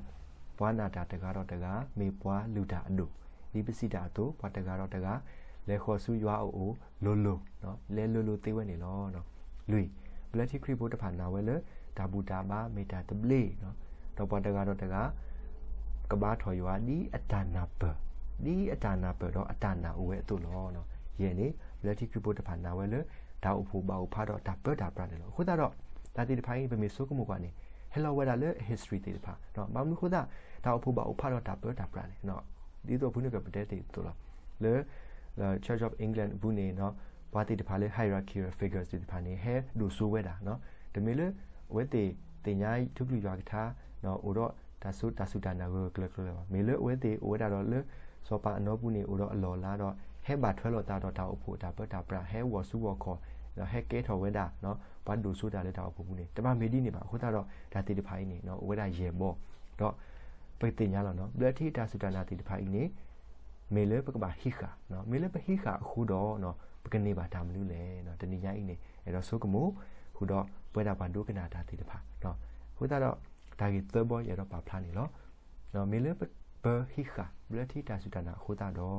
ပှၤနာ်တၢ်တဂၤဒီးတဂၤ မ့ၢ်ပှၤလုၢ်တၢ်အဒိၣ်, ဒ်ပစံးတၢ်အသိး ပှၤတဂၤဒီးတဂၤ လဲၤဃီၤဆူယွၤအအိၣ်လိၤလိၤ, လဲၤလိၤလိၤသ့ဝဲန့ၣ်လီၤ. လွံၢ်, ဘျၢထံခရံာ်ဖိတဖၣ်နာ်ဝဲလၢ တၢ်ဘူၣ်တၢ်ဘါမ့ၢ်တၢ်သဘျ့, ဒီးပှၤတဂၤဒီးတဂၤ ကဘါထီၣ်ယွၤဒ်အတၢ်နၢ်ပၢၢ်, ဒ်အတၢ်နၢ်ပၢၢ်ဒီးအတၢ်နာ်အိၣ်ဝဲအသိးလီၤ. ယဲၢ်န့ၣ် ဘျၢထံခရံာ်ဖိတဖၣ်နာ်ဝဲလၢ တၢ်အိၣ်ဖှိၣ်ဘၣ်အိၣ်ဖးဒီးတၢ်ပၢတၢ်ပြးန့ၣ်လီၤ. အဃိသတးဒီး တၢ်သ့ၣ်တဖၣ်အံၤ ပမ့ၢ်ဆိကမိၣ်ကွၢ်န့ၣ် ဟဲလီၤဝဲဒၣ်လၢ history သ့ၣ်တဖၣ်, ဘၣ်မနုၤအဃိသတး တၢ်အိၣ်ဖှိၣ်ဘၣ်အိၣ်ဖးဒီးတၢ်ပၢတၢ်ပြးန့ၣ် ဒ်သိးဖုနုာ်ကပတဲသ့ၣ်အသိးလီၤ. လၢ Church of England အပူၤန့ၣ် ပှၤသ့ၣ်တဖၣ်လၢ hierarchical figures သ့ၣ်တဖၣ်န့ၣ် ဟဲဒိၣ်စိဝဲဒၣ်, တမ့ၢ်လၢ အဝဲသ့ၣ်သ့ၣ်ညါထူကလုၢ်ယွၤကထါ အိၣ်ဒီးတၢ်စိတၢ်စူၢ်တၢ်နာ်ဂၢၢ်ဂၢၢ်ကျၢၤကျၢၤလၢၤဘၣ်. မ့ၢ်လၢအဝဲသ့ၣ်အိၣ်ဝဲဒၣ်ဒီးလၢ စီၤပၤအနီပူၤန့ၣ် အိၣ်ဒီးအလီၢ်အလၤဒီး ဟဲဘၣ်ထွဲလိာ်သးဒီးတၢ်အိၣ်ဖှိၣ်တၢ်ပၢတၢ်ပြး ဟဲဝီၤဆူဝီၤခီၣ် ဒီးဟဲကဲထီၣ်ဝဲဒၣ် ပှၤဒိၣ်စိတၢ်လၢတၢ်အိၣ်ဖှိၣ်ပူၤန့ၣ် တဘၣ်မ့ၢ်ဒ်န့ၣ်ဘၣ်. အဃိသတးဒီး တၢ်သ့ၣ်တဖၣ်အံၤန့ၣ် အိၣ်ဝဲဒၣ်ယဲၢ်ဘီ ဒီး ပသ့ၣ်ညါလီၤနီၤ ဘျၢထံအတၢ်စူၢ်တၢ်နာ်သ့ၣ်တဖၣ်အံၤန့ၣ် မ့ၢ်လၢပကဘၣ်ဟံးဃာ်, မ့ၢ်လၢပဟံးဃာ်အဃိဒီး ပကန့ၢ်ဘၣ်တၢ်မနုၤလဲၣ်. တနံၤညါအံၤန့ၣ် အဲၣ်ဒိးဆိကမိၣ် ဃုာ်ဒီးပဝဲဒၣ်ပှၤဒိကနၣ်တၢ်သ့ၣ်တဖၣ်, အဃိသတးဒီး တၢ်ဂ့ၢ်သၢဘီယအဲၣ်ဒိးပာ်ဖျါန့ၣ်လီၤ. မ့ၢ်လၢပဟံးဃာ်ဘျၢထံတၢ်စူၢ်တၢ်နာ်အဃိသတးဒီး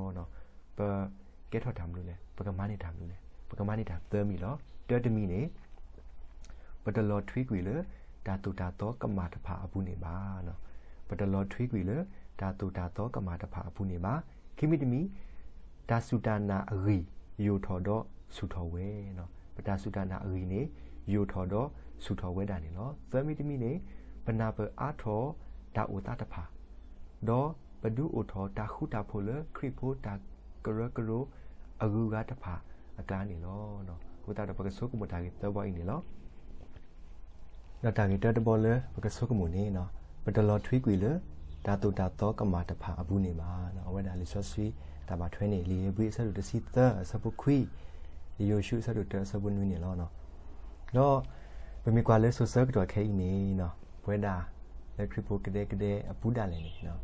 ပ ပကကဲထီၣ်တၢ်မနုၤလဲၣ်, ပကမၤန့ၢ်တၢ်မနုၤလဲၣ်, ပကမၤန့ၢ်တၢ်သၢမံၤလီၤ. တၢတမံၤန့ၣ် ပတလီၤထွံကွံာ်လၢ တၢ်သိၣ်တၢ်သီကမၣ်တဖၣ်အပူၤန့ၣ်ဘၣ်. ပတလီၤထွံကွံာ်လၢ တၢ်သိၣ်တၢ်သီကမၣ်တဖၣ်အပူၤန့ၣ်ဘၣ်. ခံမံၤတမံၤ, တၢ်စူၢ်တၢ်နာ်အဂံၢ် ယိာ်ထီၣ်ဒီးဆူၣ်ထီၣ်ဝဲ, ပတၢ်စူၢ်တၢ်နာ်အဂံၢ်န့ၣ် ယိာ်ထီၣ်ဒီးဆူၣ်ထီၣ်ဝဲဒၣ်န့ၣ်လီၤ. သၢမံၤတမံၤန့ၣ် ပနၢ်ပၢၢ်အါထီၣ်တၢ်အိၣ်သးတဖၣ် ဒီးပဒုးအိၣ်ထီၣ်တၢ်ဃူတၢ်ဖိးလၢခရံာ်ဖိတၢ်ကရၢကရိအဂုၤအဂၤတဖၣ်အကျါန့ၣ်လီၤ. အဃိသတးဒီး ပကဆိကမိၣ်တၢ်ဂ့ၢ်သၢဘီအံၤန့ၣ်လီၤ. ဒီးတၢ်ဂ့ၢ်တၢတဘီလၢပကဆိကမိၣ်န့ၣ်, ပတလီၤထွံကွံာ်လၢ တၢ်သိၣ်တၢ်သီကမၣ်တဖၣ်အပူၤန့ၣ်ဘၣ်. အဝဲဒၣ်လံာ်စီဆှံတၢ်ဘၣ်ထွဲန့ၣ် လံာ်ဧ့ၤဘြံၤအဆၢဒိၣ်တဆံသၢအဆၢဖိခွံ, လံာ်ယိၤၡူအဆၢဒိၣ်တၢအဆၢဖိနွံန့ၣ်လီၤ. ဒီးပမ့ၢ်ကွၢ်လၢစိၤဆၢကတီၢ်ခဲအံၤန့ၣ်, ပဝဲဒၣ်လၢခရံာ်ဖိကဒဲကဒဲအပူၤဒၣ်လဲာ်န့ၣ်,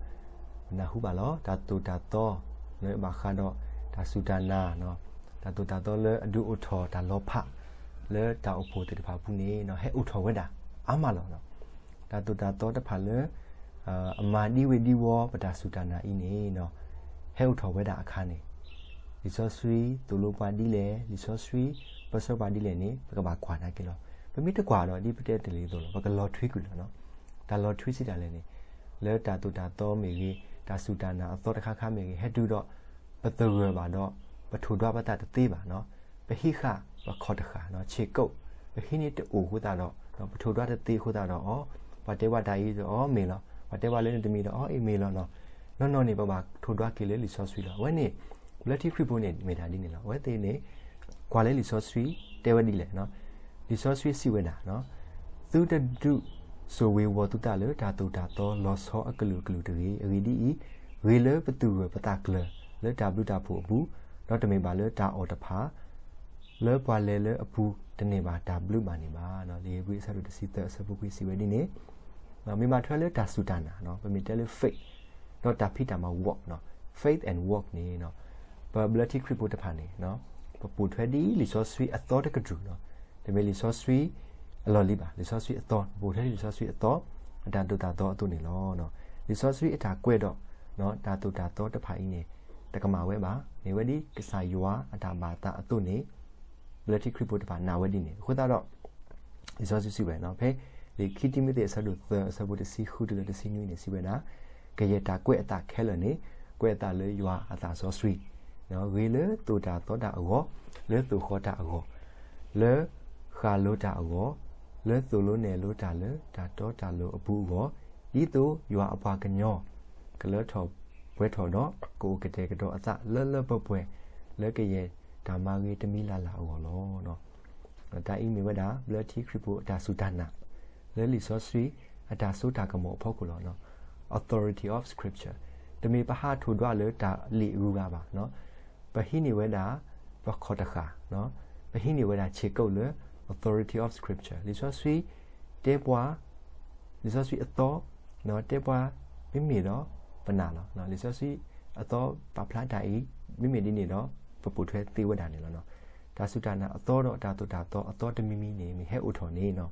ပနၢ်ဟူဘၣ်လီၤ တၢ်သိၣ်တၢ်သီ လၢဘၣ်ဃးဒီးတၢ်စူၢ်တၢ်နာ်, တၢ်သိၣ်တၢ်သီလၢအဒုးအိၣ်ထီၣ်တၢ်လီၤဖး လၢတၢ်အိၣ်ဖှိၣ်သ့ၣ်တဖၣ်အပူၤန့ၣ် ဟဲအိၣ်ထီၣ်ဝဲဒၣ်အါမးလီၤ. တၢ်သိၣ်တၢ်သီတဖၣ်လၢ အမၤဒံဝ့ၤဒံဝီၤပတၢ်စူၢ်တၢ်နာ်အံၤန့ၣ်, ဟဲအိၣ်ထီၣ်ဝဲဒၣ်အခါန့ၣ်, လံာ်စီဆှံသိၣ်လိပှၤဒ်လဲၣ်, လံာ်စီဆှံပၢဆှၢပှၤဒ်လဲၣ်န့ၣ် ပကဘၣ်ကွၢ်နာ်က့ၤလီၤ. ပမ့ၢ်တကွၢ်ဒီး ဒ်ပတဲတ့ၢ်လံအသိးလီၤ, ပကလီၤထွံကွံာ်လီၤ. တၢ်လီၤထွံစံးတၢ်လဲၣ်န့ၣ်, လၢတၢ်သိၣ်တၢ်သီမ့ၢ်ဂ့ၤ, တၢ်စူၢ်တၢ်နာ်အသီတခါခါမ့ၢ်ဂ့ၤ, ဟဲတုၤဒီး ပသဂၢၢ်ဘၣ်ဒီး ပထိၣ်ဒွးပသးတသ့ဘၣ်, ပဟံးဃာ်ပခီၣ်တဃာ်, ဆ့ၣ်ကိး, ပဟံးန့ၢ်တအိၣ်အဃိသတးဒီး ပထိၣ်ဒွးတသ့အဃိသတးဒီး အီၤ, ပှၤတဲဘၣ်တၢ်အံၤဒီး အီၤမ့ၢ်လီၤ, ပှၤတဲဘၣ်လၢနတမံၤဒီး အီၤအံၤမ့ၢ်လီၤ. နီၢ်နီၢ်န့ၣ် ပဘၣ်ထိၣ်ဒွးက့ၤလၢလံာ်စီဆှံလီၤ. အဝဲန့ၣ် ဘျၢထံခရံာ်ဖိန့ၣ် မ့ၢ်တၢ်ဒ်န့ၣ်လီၤ. အဝဲသ့ၣ်န့ၣ် ကွၢ်လၢလံာ်စီဆှံတဲဝဲဒ်လဲၣ်, လံာ်စီဆှံစံးဝဲဒၣ်, သုတဒုးစိာ်ဝ့ၤဝီၤသုသးလၢတၢ်သိၣ်တၢ်သီလီၤဆီအကလုာ်ကလုာ်တဂ့ၤ. အဂ့ၢ်ဒ်အံၤ, ဂ့ၤလၢပသူၣ်ဂၢၢ်ပသးကျၢၤလၢတၢ်ဘျုးတၢ်ဖှိၣ်အပူၤ, ဒီးတမ့ၢ်ဘၣ်လၢတၢ်အီၣ်တဖၣ် လၢပှၤလဲၤလၢအပူၤတန့ၢ်ဘၣ်တၢ်ဘျုးဘၣ်န့ၣ်ဘၣ်. လံာ်ဧ့ၤဘြံၤအဆၢဒိၣ်တဆံသၢအဆၢဖိခွံစံးဝဲဒ်န့ၣ်, မ့ၢ်ဘၣ်ထွဲလၢတၢ်စူၢ်တၢ်နာ်, ပမ့ၢ်တဲလၢ faith ဒီးတၢ်ဖံးတၢ်မၤ work, faith and work န့ၣ်, ပဘျၢထံခရံာ်ဖိတဖၣ်န့ၣ် ပပိာ်ထွဲဒ်လံာ်စီဆှံအသီတကတြူၢ်, တမ့ၢ်လံာ်စီဆှံအလီၢ်လံၤဘၣ်, လံာ်စီဆှံအသီ, ပပိာ်ထွဲဒ်လံာ်စီဆှံအသီ, အတၢ်သိၣ်တၢ်သီအသိးန့ၣ်လီၤ. လံာ်စီဆှံအတၢ်ကွဲးဒီး တၢ်သိၣ်တၢ်သီတဖၣ်အံၤန့ၣ် တကမၣ်ဝဲဘၣ်, မ့ၢ်ဝဲဒ်ကစၢ်ယွၤအတၢ်ဘၣ်သးအသိးန့ၣ် ဘျၢထံခရံာ်ဖိတဖၣ်နာ်ဝဲဒ်န့ၣ် အဃိသတးဒီး လံာ်စီဆှံစံးဝဲ, ဖဲလံာ်ခံတံၤမသ့းအဆၢဒိၣ်သၢအဆၢဖိတဆံဃုတုၤလၢတဆံနွံန့ၣ် စံးဝဲဒၣ်, ကယဲၢ်တၢ်ကွဲးအသးခဲလၢာ်န့ၣ် ကွဲးအသးလၢယွၤအသးစီဆှံ, ဂ့ၤလၢသိၣ်တၢ်သီတၢ်အဂီၢ်, လၢသိၣ်ဃီတၢ်အဂီၢ်, လၢဃၣ်လိတၢ်အဂီၢ်, လၢသိၣ်လိနဲၣ်လိတၢ်လၢတၢ်တီတၢ်လိၤအပူၤအဂီၢ်, ဒ်သိးယွၤအပှၤကညီ ကလၢထီၣ်ပှဲၤထီၣ်ဒီး ကအိၣ်ကတဲာ်ကတီၤအသးလၢလၢပှဲၤပှဲၤ လၢကယဲၢ်တၢ်မၤဂ့ၤတမံၤလၢ်လၢ်အဂီၢ်လီၤ. တၢ်အံၤမ့ၢ်ဝဲဒၣ် ဘျၢထံခရံာ်ဖိအတၢ်စူၢ်တၢ်နာ် လၢလံာ်စီဆှံအတၢ်စိတၢ်ကမီၤအဖီခိၣ်လီၤ. Authority of Scripture တမ့ၢ်ပဟးထိၣ်ဒွးလၢတၢ်လံာ်အဂုၤအဂၤဘၣ်. ပဟံးန့ၢ်ဝဲဒၣ် ပခီၣ်တဃာ်, ပဟံးန့ၢ်ဝဲဒၣ်ဆ့ၣ်ကိးလၢ authority of Scripture လံာ်စီဆှံတဲပှၤ လံာ်စီဆှံအသီ တဲပှၤ မ့မ့ၢ်ဒီးပနာ်လီၤ. လံာ်စီဆှံအသီပာ်ဖျါတၢ်အံၤ မ့မ့ၢ်ဒ်န့ၣ်ဒီး ပပိာ်ထွဲသ့ဝဲဒၣ်န့ၣ်လီၤ. တၢ်စူၢ်တၢ်နာ်အသီဒီးတၢ်သိၣ်တၢ်သီအသီတမံၤမံၤန့ၣ် မ့ၢ်ဟဲအိၣ်ထီၣ်န့ၣ်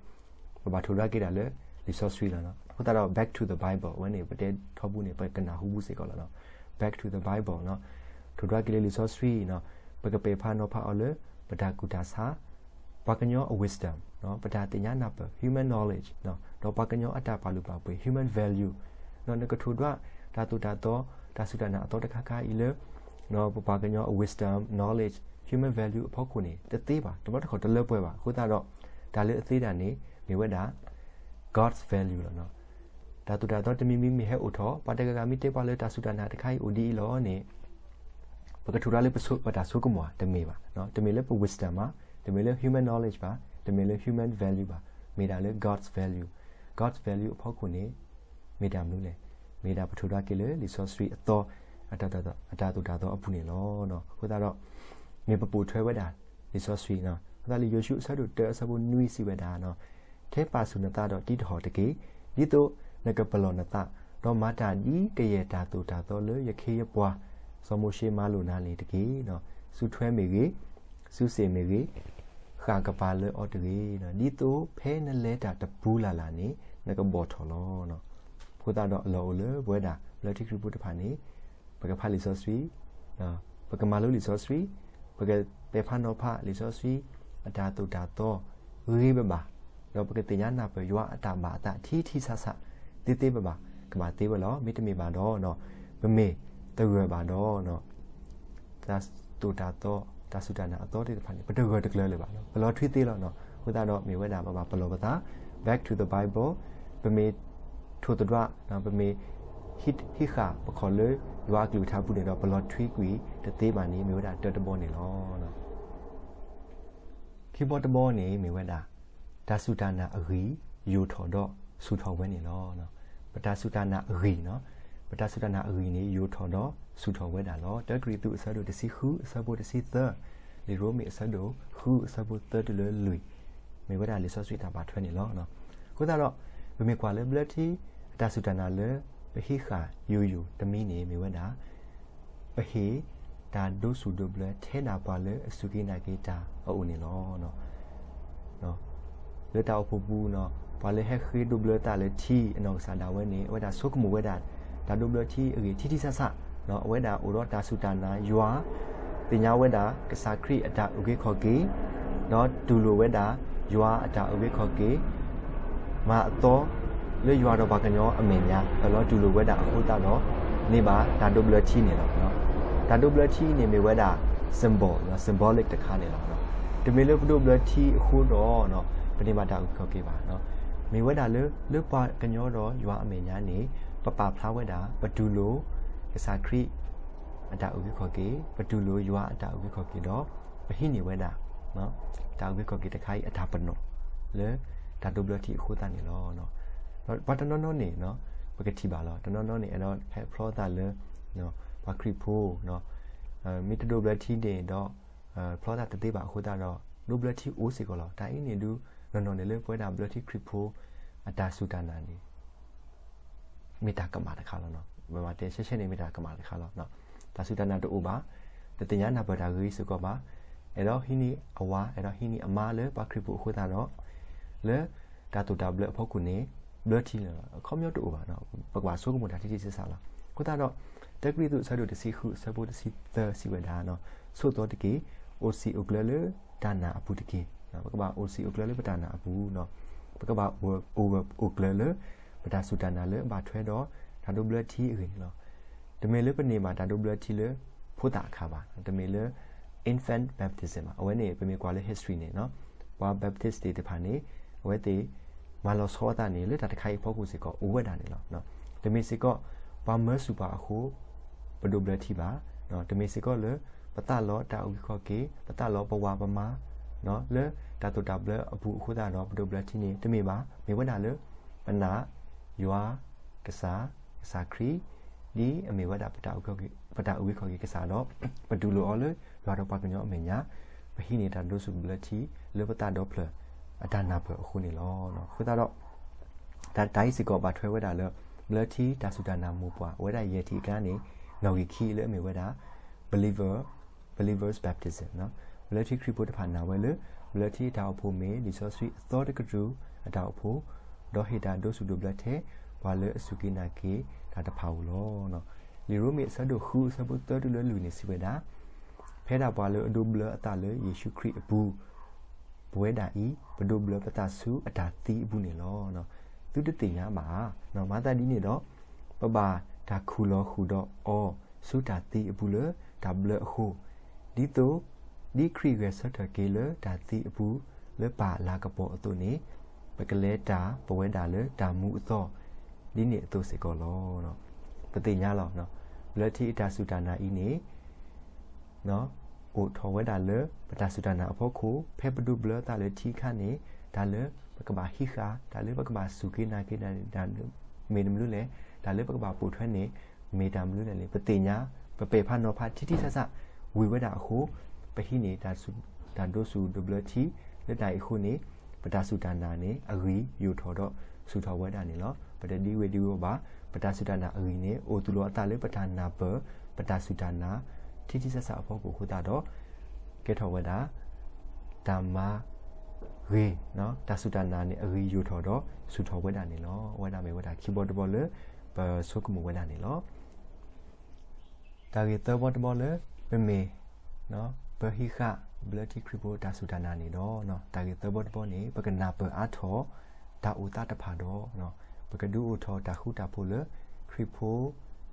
ပဘၣ်ထိၣ်ဒွးက့ၤဒၣ်လၢလံာ်စီဆှံလီၤ. အဃိသတးဒီး back to the Bible အဝဲန့ၣ် ပတဲထီဘိန့ၣ် ပကနၢ်ဟူဘၣ်စ့ၢ်ကီးလီၤ. Back to the Bible ထိၣ်ဒွးက့ၤလၢလံာ်စီဆှံ ပကပဲာ်ဖးနီၤဖးအီၤလၢ ပတၢ်ကူၣ်တၢ်ဆး ပှၤကညီအ wisdom ပတၢ်သ့ၣ်ညါနၢ်ပၢၢ် human knowledge ဒီးပှၤကညီအတၢ်ပာ်လုၢ်ပာ်ပှ့ၤ human value နကထိၣ်ဒွးတၢ်သိၣ်တၢ်သီ တၢ်စူၢ်တၢ်နာ်အသီတခါခါအံၤလၢ ပပှၤကညီအ wisdom, knowledge, human value အဖီခိၣ်န့ၣ် တသ့ဘၣ်, တဘျီတခီၣ်တလၢပှဲၤဘၣ်. အဃိသတးဒီး တၢ်လၢအသ့တၢ်န့ၣ် မ့ၢ်ဝဲဒၣ် God's value လီၤ. တၢ်သိၣ်တၢ်သီတမံၤမံၤမ့ၢ်ဟဲအိၣ်ထီၣ် ပှၤတဂၤဂၤမ့ၢ်တဲပှၤလၢတၢ်စူၢ်တၢ်နာ်တခါအံၤအိၣ်ဒ်အံၤလီၤန့ၣ် ပကထိၣ်ဒွးလၢပတၢ်ဆိကမိၣ်ဧါ, တမ့ၢ်ဘၣ်. တမ့ၢ်လၢပ wisdom ဘၣ်, တမ့ၢ်လၢ human knowledge ဘၣ်, တမ့ၢ်လၢ human value ဘၣ်, မ့ၢ်ဒၣ်လၢ God's value, God's value အဖီခိၣ်န့ၣ် မ့ၢ်တၢ်မနုၤလဲၣ်, မ့ၢ်ဒၣ်ပထိၣ်ဒွးက့ၤလၢလံာ်စီဆှံအသီ အတၢ်သိၣ်တၢ်သီအပူၤန့ၣ်လီၤ. အဃိသတးဒီး မ့ၢ်ပပိာ်ထွဲဝဲဒၣ်လံာ်စီဆှံ, အဃိသတးလၢယိၤၡူအဆၢဒိၣ်တၢအဆၢဖိနွံစံးဝဲဒၣ် ထဲပာ်ဆူၣ်နသးဒီးတံးတဟီၣ်တက့ၢ်, ဒ်သိးနကပလီၢ်နသး, ဒီးမၤတၢ်ဒ်ကယဲၢ်တၢ်သိၣ်တၢ်သီလၢယခ့ယပှၤ စီၤမိၤၡ့မၤလိာ်နၤန့ၣ်တက့ၢ်. စုထွဲမ့ၢ်ဂ့ၤ, စုစ့ၣ်မ့ၢ်ဂ့ၤ, ဃၣ်ကပၤလၢအီၤတဂ့ၤ, ဒ်သိးဖဲနလဲၤတၢ်တပူၤလၢ်လၢ်န့ၣ် နကဘီၣ်ထီၣ်လီၤ. အဃိသတးဒီးအလီၢ်အိၣ်လၢပဝဲဒၣ် ဘျၢထံခရံာ်ဖိတဖၣ်န့ၣ် ပကဖးလံာ်စီဆှံ ပကမၤလိလံာ်စီဆှံ, ပကပဲာ်ဖးနီၤဖးလံာ်စီဆှံ အတၢ်သိၣ်တၢ်သီဂ့ၤဂ့ၤဘၣ်ဘၣ်, ဒီးပကသ့ၣ်ညါနၢ်ပၢၢ်ယွၤအတၢ်ဘၣ်အသးထံထံဆးဆး သ့သ့ဘၣ်ဘၣ်, ကဘၣ်သ့ဝဲလီၤ. မ့တမ့ၢ်ဘၣ်ဒီး ပမ့ၢ်တဂၢၢ်ဘၣ်ဒီး တၢ်သိၣ်တၢ်သီ တၢ်စူၢ်တၢ်နာ်အသီသ့ၣ်တဖၣ်န့ၣ် ပတဂၢၢ်တကျၢၤလၢၤဘၣ်, ပလီၤထွံသ့လီၤ. အဃိသတးဒီး မ့ၢ်ဝဲဒၣ်ပဘၣ်ပလီၢ်ပသး back to the Bible, ပမ့ၢ်ထိၣ်သတြီၤ ပမ့ၢ်ဟံးဃာ်ပခီၣ်လၢယွၤအကလုၢ်ကထါပူၤန့ၣ်ဒီး ပလီၤထွံကွံာ်တသ့ဘၣ်န့ၣ် မ့ၢ်ဝဲဒၣ်တၢတဘီန့ၣ်လီၤ. ခံဘီတဘီန့ၣ်မ့ၢ်ဝဲဒၣ် တၢ်စူၢ်တၢ်နာ်အဂံၢ် ယိာ်ထီၣ်ဒီးဆူၣ်ထီၣ်ဝဲန့ၣ်လီၤ. ပတၢ်စူၢ်တၢ်နာ်အဂံၢ်, ပတၢ်စူၢ်တၢ်နာ်အဂံၢ်န့ၣ် ယိာ်ထီၣ်ဒီးဆူၣ်ထီၣ်ဝဲဒၣ်လီၤ. တၢကရံၣ်သူးအဆၢဒိၣ်တဆံဃုအဆၢဖိတဆံသၢ, လံာ်ရိမ့ၤအဆၢဒိၣ်ဃုအဆၢဖိသၢတုၤလၢလွံၢ်, မ့ၢ်ဝဲဒၣ်လံာ်စီဆှံတၢ်ဘၣ်ထွဲန့ၣ်လီၤ. အဃိသတးဒီး ပမ့ၢ်ကွၢ်လၢဘျၢထံ အတၢ်စူၢ်တၢ်နာ်လၢ ပဟံးဃာ်ယိာ်ယိာ်တမံၤန့ၣ် မ့ၢ်ဝဲဒၣ် ပဟ့ၣ်တၢ်ဒိဆူၣ်ဒိဘျၢထဲဒၣ်ပှၤလၢအစူၢ်က့ၤနာ်က့ၤတၢ်အအိၣ်န့ၣ်လီၤ. လၢတၢ်အိၣ်ဖှိၣ်ပူၤ, ပှၤလၢဟဲဃ့ဒိဘျၢသးလၢထံအနီၢ်ကစၢ်ဒၣ်ဝဲန့ၣ် အဝဲဒၣ်ဆိကမိၣ်ဝဲဒၣ် တၢ်ဒိဘျၢထံအဂ့ၢ်ထံထံဆးဆး, အဝဲဒၣ်အိၣ်ဒီးတၢ်စူၢ်တၢ်နာ်ယွၤ, သ့ၣ်ညါဝဲဒၣ်ကစၢ်ခရံာ်အတၢ်အုၣ်က့ၤခီၣ်က့ၤ, ဒီးတူၢ်လိာ်ဝဲဒၣ်ယွၤအတၢ်အုၣ်က့ၤခီၣ်က့ၤ မၤအသီလၢယွၤဒီးပှၤကညီအမဲာ်ညါ ပလီၤတူၢ်လိာ်ဝဲဒၣ်အဃိသတးဒီး န့ၢ်ဘၣ်တၢ်ဒိဘျၢထံန့ၣ်လီၤ. တၢ်ဒိဘျၢထံန့ၣ်မ့ၢ်ဝဲဒၣ် symbol, symbolic တခါန့ၣ်လီၤ. တမ့ၢ်လၢပဒိဘျၢထံအဃိဒီး ပန့ၢ်ဘၣ်တၢ်အုၣ်က့ၤခီၣ်က့ၤဘၣ်. မ့ၢ်ဝဲဒၣ်လၢ လၢပှၤကညီဒီးယွၤအမဲာ်ညါန့ၣ် ပပာ်ဖျါဝဲဒၣ် ပတူၢ်လိာ်ကစၢ်ခရံာ် အတၢ်အုၣ်က့ၤခီၣ်က့ၤ, ပတူၢ်လိာ်ယွၤအတၢ်အုၣ်က့ၤခီၣ်က့ၤဒီး ပဟံးန့ၢ်ဝဲဒၣ် တၢ်အုၣ်က့ၤခီၣ်က့ၤတခါအံၤအတၢ်ပနီၣ် လၢတၢ်ဒိဘျၢထံအဃိသတးန့ၣ်လီၤ. ဒီးပှၤတနီၤနီၤန့ၣ် ပကထံၣ်ဘၣ်လီၤ. တနီၤနီၤန့ၣ် အဲၣ်ဒိးဟဲဖျီသးလၢ ပှၤခရံာ်ဖိ မ့ၢ်တဒိဘျၢထံန့ၣ်ဒီး ဖျီသးတသ့ဘၣ်အဃိသတးဒီး ဒိဘျၢထံအိၣ်စ့ၢ်ကီးလီၤ. တၢ်အံၤန့ၣ်ဒုး နီၢ်နီၢ်န့ၣ်လၢပဝဲဒၣ်ဘျၢထံခရံာ်ဖိ အတၢ်စူၢ်တၢ်နာ်န့ၣ် မ့ၢ်တၢ်ကမၣ်တခါလီၤ. ပမ့ၢ်တဲရှဲရှဲန့ၣ် မ့ၢ်တၢ်ကမၣ်တခါလီၤ. တၢ်စူၢ်တၢ်နာ်တအိၣ်ဘၣ်, တသ့ၣ်ညါနၢ်ပၢၢ်တၢ်ဂ့ၤစ့ၢ်ကီးဘၣ်, အဲၣ်ဒိးဟံးန့ၢ်အဝၤ အဲၣ်ဒိးဟံးန့ၢ်အမါလၢပှၤခရံာ်ဖိအဃိသတးဒီး လၢတၢ်သိၣ်တၢ်ဘျၢအဖီခိၣ်န့ၣ် ဘျၢထံန့ၣ်လီၤ. အခီပညီတအိၣ်ဘၣ်, ပကဘၣ်ဆိကမိၣ်တၢ်ထံထံဆးဆးလီၤ. အဃိသတးဒီး တၢကရံၣ်သူးအဆၢဒိၣ်တဆံဃု အဆၢဖိတဆံသၢစံးဝဲဒၣ်, ဆိးသီတက့ၢ်, အိၣ်စံာ်အိၣ်ကျၢၤလၢတၢ်နာ်အပူၤတက့ၢ်. ပကဘၣ်အိၣ်စံာ်အိၣ်ကျၢၤလၢပတၢ်နာ်အပူၤ, ပကဘၣ်အိၣ်ဂၢၢ်အိၣ်ကျၢၤလၢ ပတၢ်စူၢ်တၢ်နာ်လၢအဘၣ်ထွဲဒီး တၢ်ဒိဘျၢထံအဂ့ၢ်န့ၣ်လီၤ. တမ့ၢ်လၢပန့ၢ်ဘၣ်တၢ်ဒိဘျၢထံလၢဖိသၣ်အခါဘၣ်, တမ့ၢ်လၢ infant baptism ဘၣ်. အဝဲန့ၣ် ပမ့ၢ်ကွၢ်လၢ history န့ၣ် ပှၤ Baptist သ့ၣ်တဖၣ်န့ၣ် အဝဲသ့ၣ် မၤလီၤဆီအသးန့ၣ် လၢတၢ်တခါအံၤအဖီခိၣ်စ့ၢ်ကီးအိၣ်ဝဲဒၣ်န့ၣ်လီၤ. တမ့ၢ်စ့ၢ်ကီး ပှၤမၢဆူၣ်ပှၤအဃိ ပဒိဘျၢထံဘၣ်, တမ့ၢ်စ့ၢ်ကီးလၢ ပသးလီတၢ်အုၣ်က့ၤခီၣ်က့ၤ, ပသးလီပဝၤပမါ လၢတၢ်သိၣ်တၢ်ဘျၢအပူၤအဃိသတးဒီး ပဒိဘျၢထံန့ၣ် တမ့ၢ်ဘၣ်. မ့ၢ်ဝဲဒၣ်လၢ ပနာ်ယွၤ ကစၢ်, ကစၢ်ခရံာ် ဒ်အမ့ၢ်ဝဲဒၣ် ပတၢ်အုၣ်က့ၤခီၣ်က့ၤကစၢ်ဒီး ပတူၢ်လိာ်အီၤလၢယွၤဒီးပှၤကညီအမဲာ်ညါ, ပဟံးန့ၢ်တၢ်ဒိဆူၣ်ဒိဘျၢထံလၢပသးဒီဖျၢၣ်အတၢ်နၢ်ပၢၢ်အဃိန့ၣ်လီၤ. အဃိသတးဒီး တၢ်တၢ်အံၤစ့ၢ်ကီးဘၣ်ထွဲဝဲဒၣ်လၢ ဘျၢထံတၢ်စူၢ်တၢ်နာ်မိၢ်ပှၢ် အဝဲဒၣ်ယဲၢ်ထံၣ်အကျါန့ၣ် နီၣ်ဂံၢ်ခံလၢအမ့ၢ်ဝဲဒၣ် believer, believer's baptism ဘျၢထံခရံာ်ဖိတဖၣ်နာ်ဝဲလၢ ဘျၢထံအတၢ်အိၣ်ဖှိၣ်မ့ၢ် လံာ်စီဆှံအသီတကတြူၢ်အတၢ်အိၣ်ဖှိၣ်, ဒီးဟ့ၣ်တၢ်ဒိဆူၣ်ဒိဘျၢထဲ ပှၤလၢအစူၢ်က့ၤနာ်က့ၤတၢ်တဖၣ်ဧိၤလီၤ. လံာ်ရိမ့ၤအဆၢဒိၣ်ဃုအဆၢဖိသၢတုၤလၢလွံၢ်န့ၣ်စံးဝဲဒၣ်, ဖဲဒၣ်ပှၤလၢအဒိဘျၢအသးလၢယ့ၣ်ၡူးခရံာ်အပူၤ ပဝဲဒၣ်အံၤ ပဒိဘျၢပသးဆူအတၢ်သံအပူၤန့ၣ်လီၤ. သုတသ့ၣ်ညါဘၣ်ဧါ. မၤသးဒ်န့ၣ်ဒီး ပဘၣ်တၢ်ခူၣ်လီၤဃုာ်ဒီးအီၤဆူတၢ်သံအပူၤလၢ တၢ်ဘျၢအဃိ, ဒ်သိး ဒ်ခရံာ်ဂဲၤဆၢထၢၣ်က့ၤလၢတၢ်သံအပူၤ လၢပၢ်လၤကပီၤအသိးန့ၣ်, ပကလဲၤတၢ်ပဝဲဒၣ်လၢတၢ်မူအသီ ဒ်န့ၣ်အသိးစ့ၢ်ကီးလီၤ. ပသ့ၣ်ညါလီၤ. ဘျၢထံအတၢ်စူၢ်တၢ်နာ်အံၤန့ၣ် အိၣ်ထီၣ်ဝဲဒၣ်လၢပတၢ်စူၢ်တၢ်နာ်အဖီခိၣ်, ဖဲပဒိဘျၢသးလၢထံအခါန့ၣ် တၢ်လၢပကဘၣ်ဟံးဃာ်, တၢ်လၢပကဘၣ်စူၢ်က့ၤနာ်က့ၤန့ၣ် တၢ်မ့ၢ်တမနုၤလဲၣ်, တၢ်လၢပကဘၣ်ပိာ်ထွဲန့ၣ် မ့ၢ်တၢ်မနုၤလဲၣ်န့ၣ် ပသ့ၣ်ညါ, ပပဲာ်ဖးနီၤဖးထံထံဆးဆး ဝံၤဝဲဒၣ်အဃိ, ပဟံးန့ၢ် တၢ်ဒိဆူၣ်ဒိဘျၢထံ လၢတၢ်အံၤအဃိန့ၣ် ပတၢ်စူၢ်တၢ်နာ်န့ၣ် အဂံၢ်ယိာ်ထီၣ်ဒီးဆူၣ်ထီၣ်ဝဲဒၣ်န့ၣ်လီၤ. ပတဒံဝဲဒံဝီဘၣ်, ပတၢ်စူၢ်တၢ်နာ်အဂံၢ်န့ၣ် အိၣ်သူၣ်လီၤအသးလၢပတၢ်နၢ်ပၢၢ် ပတၢ်စူၢ်တၢ်နာ် ထံထံဆးဆးအဖီခိၣ်အဃိသတးဒီး ကဲထီၣ်ဝဲဒၣ် တၢ်မၤဂ့ၤ, တၢ်စူၢ်တၢ်နာ်န့ၣ် အဂံၢ်ယိာ်ထီၣ်ဒီးဆူၣ်ထီၣ်ဝဲဒၣ်န့ၣ်လီၤ. အဝဲဒၣ်မ့ၢ်ဝဲဒၣ်ခံဘီတဘီလၢ ပဆိကမိၣ်ဝဲဒၣ်န့ၣ်လီၤ. တၢ်ဂ့ၢ်သၢဘီတဘီလၢ ပမ့ၢ် ပဟံးဃာ်ဘျၢထံခရံာ်ဖိတၢ်စူၢ်တၢ်နာ်န့ၣ်ဒီး တၢ်ဂ့ၢ်သၢဘီတဘီန့ၣ် ပကနၢ်ပၢၢ်အါထီၣ် တၢ်အိၣ်သးတဖၣ်ဒီး ပကဒုးအိၣ်ထီၣ်တၢ်ဃူတၢ်ဖိးလၢ ခရံာ်ဖိ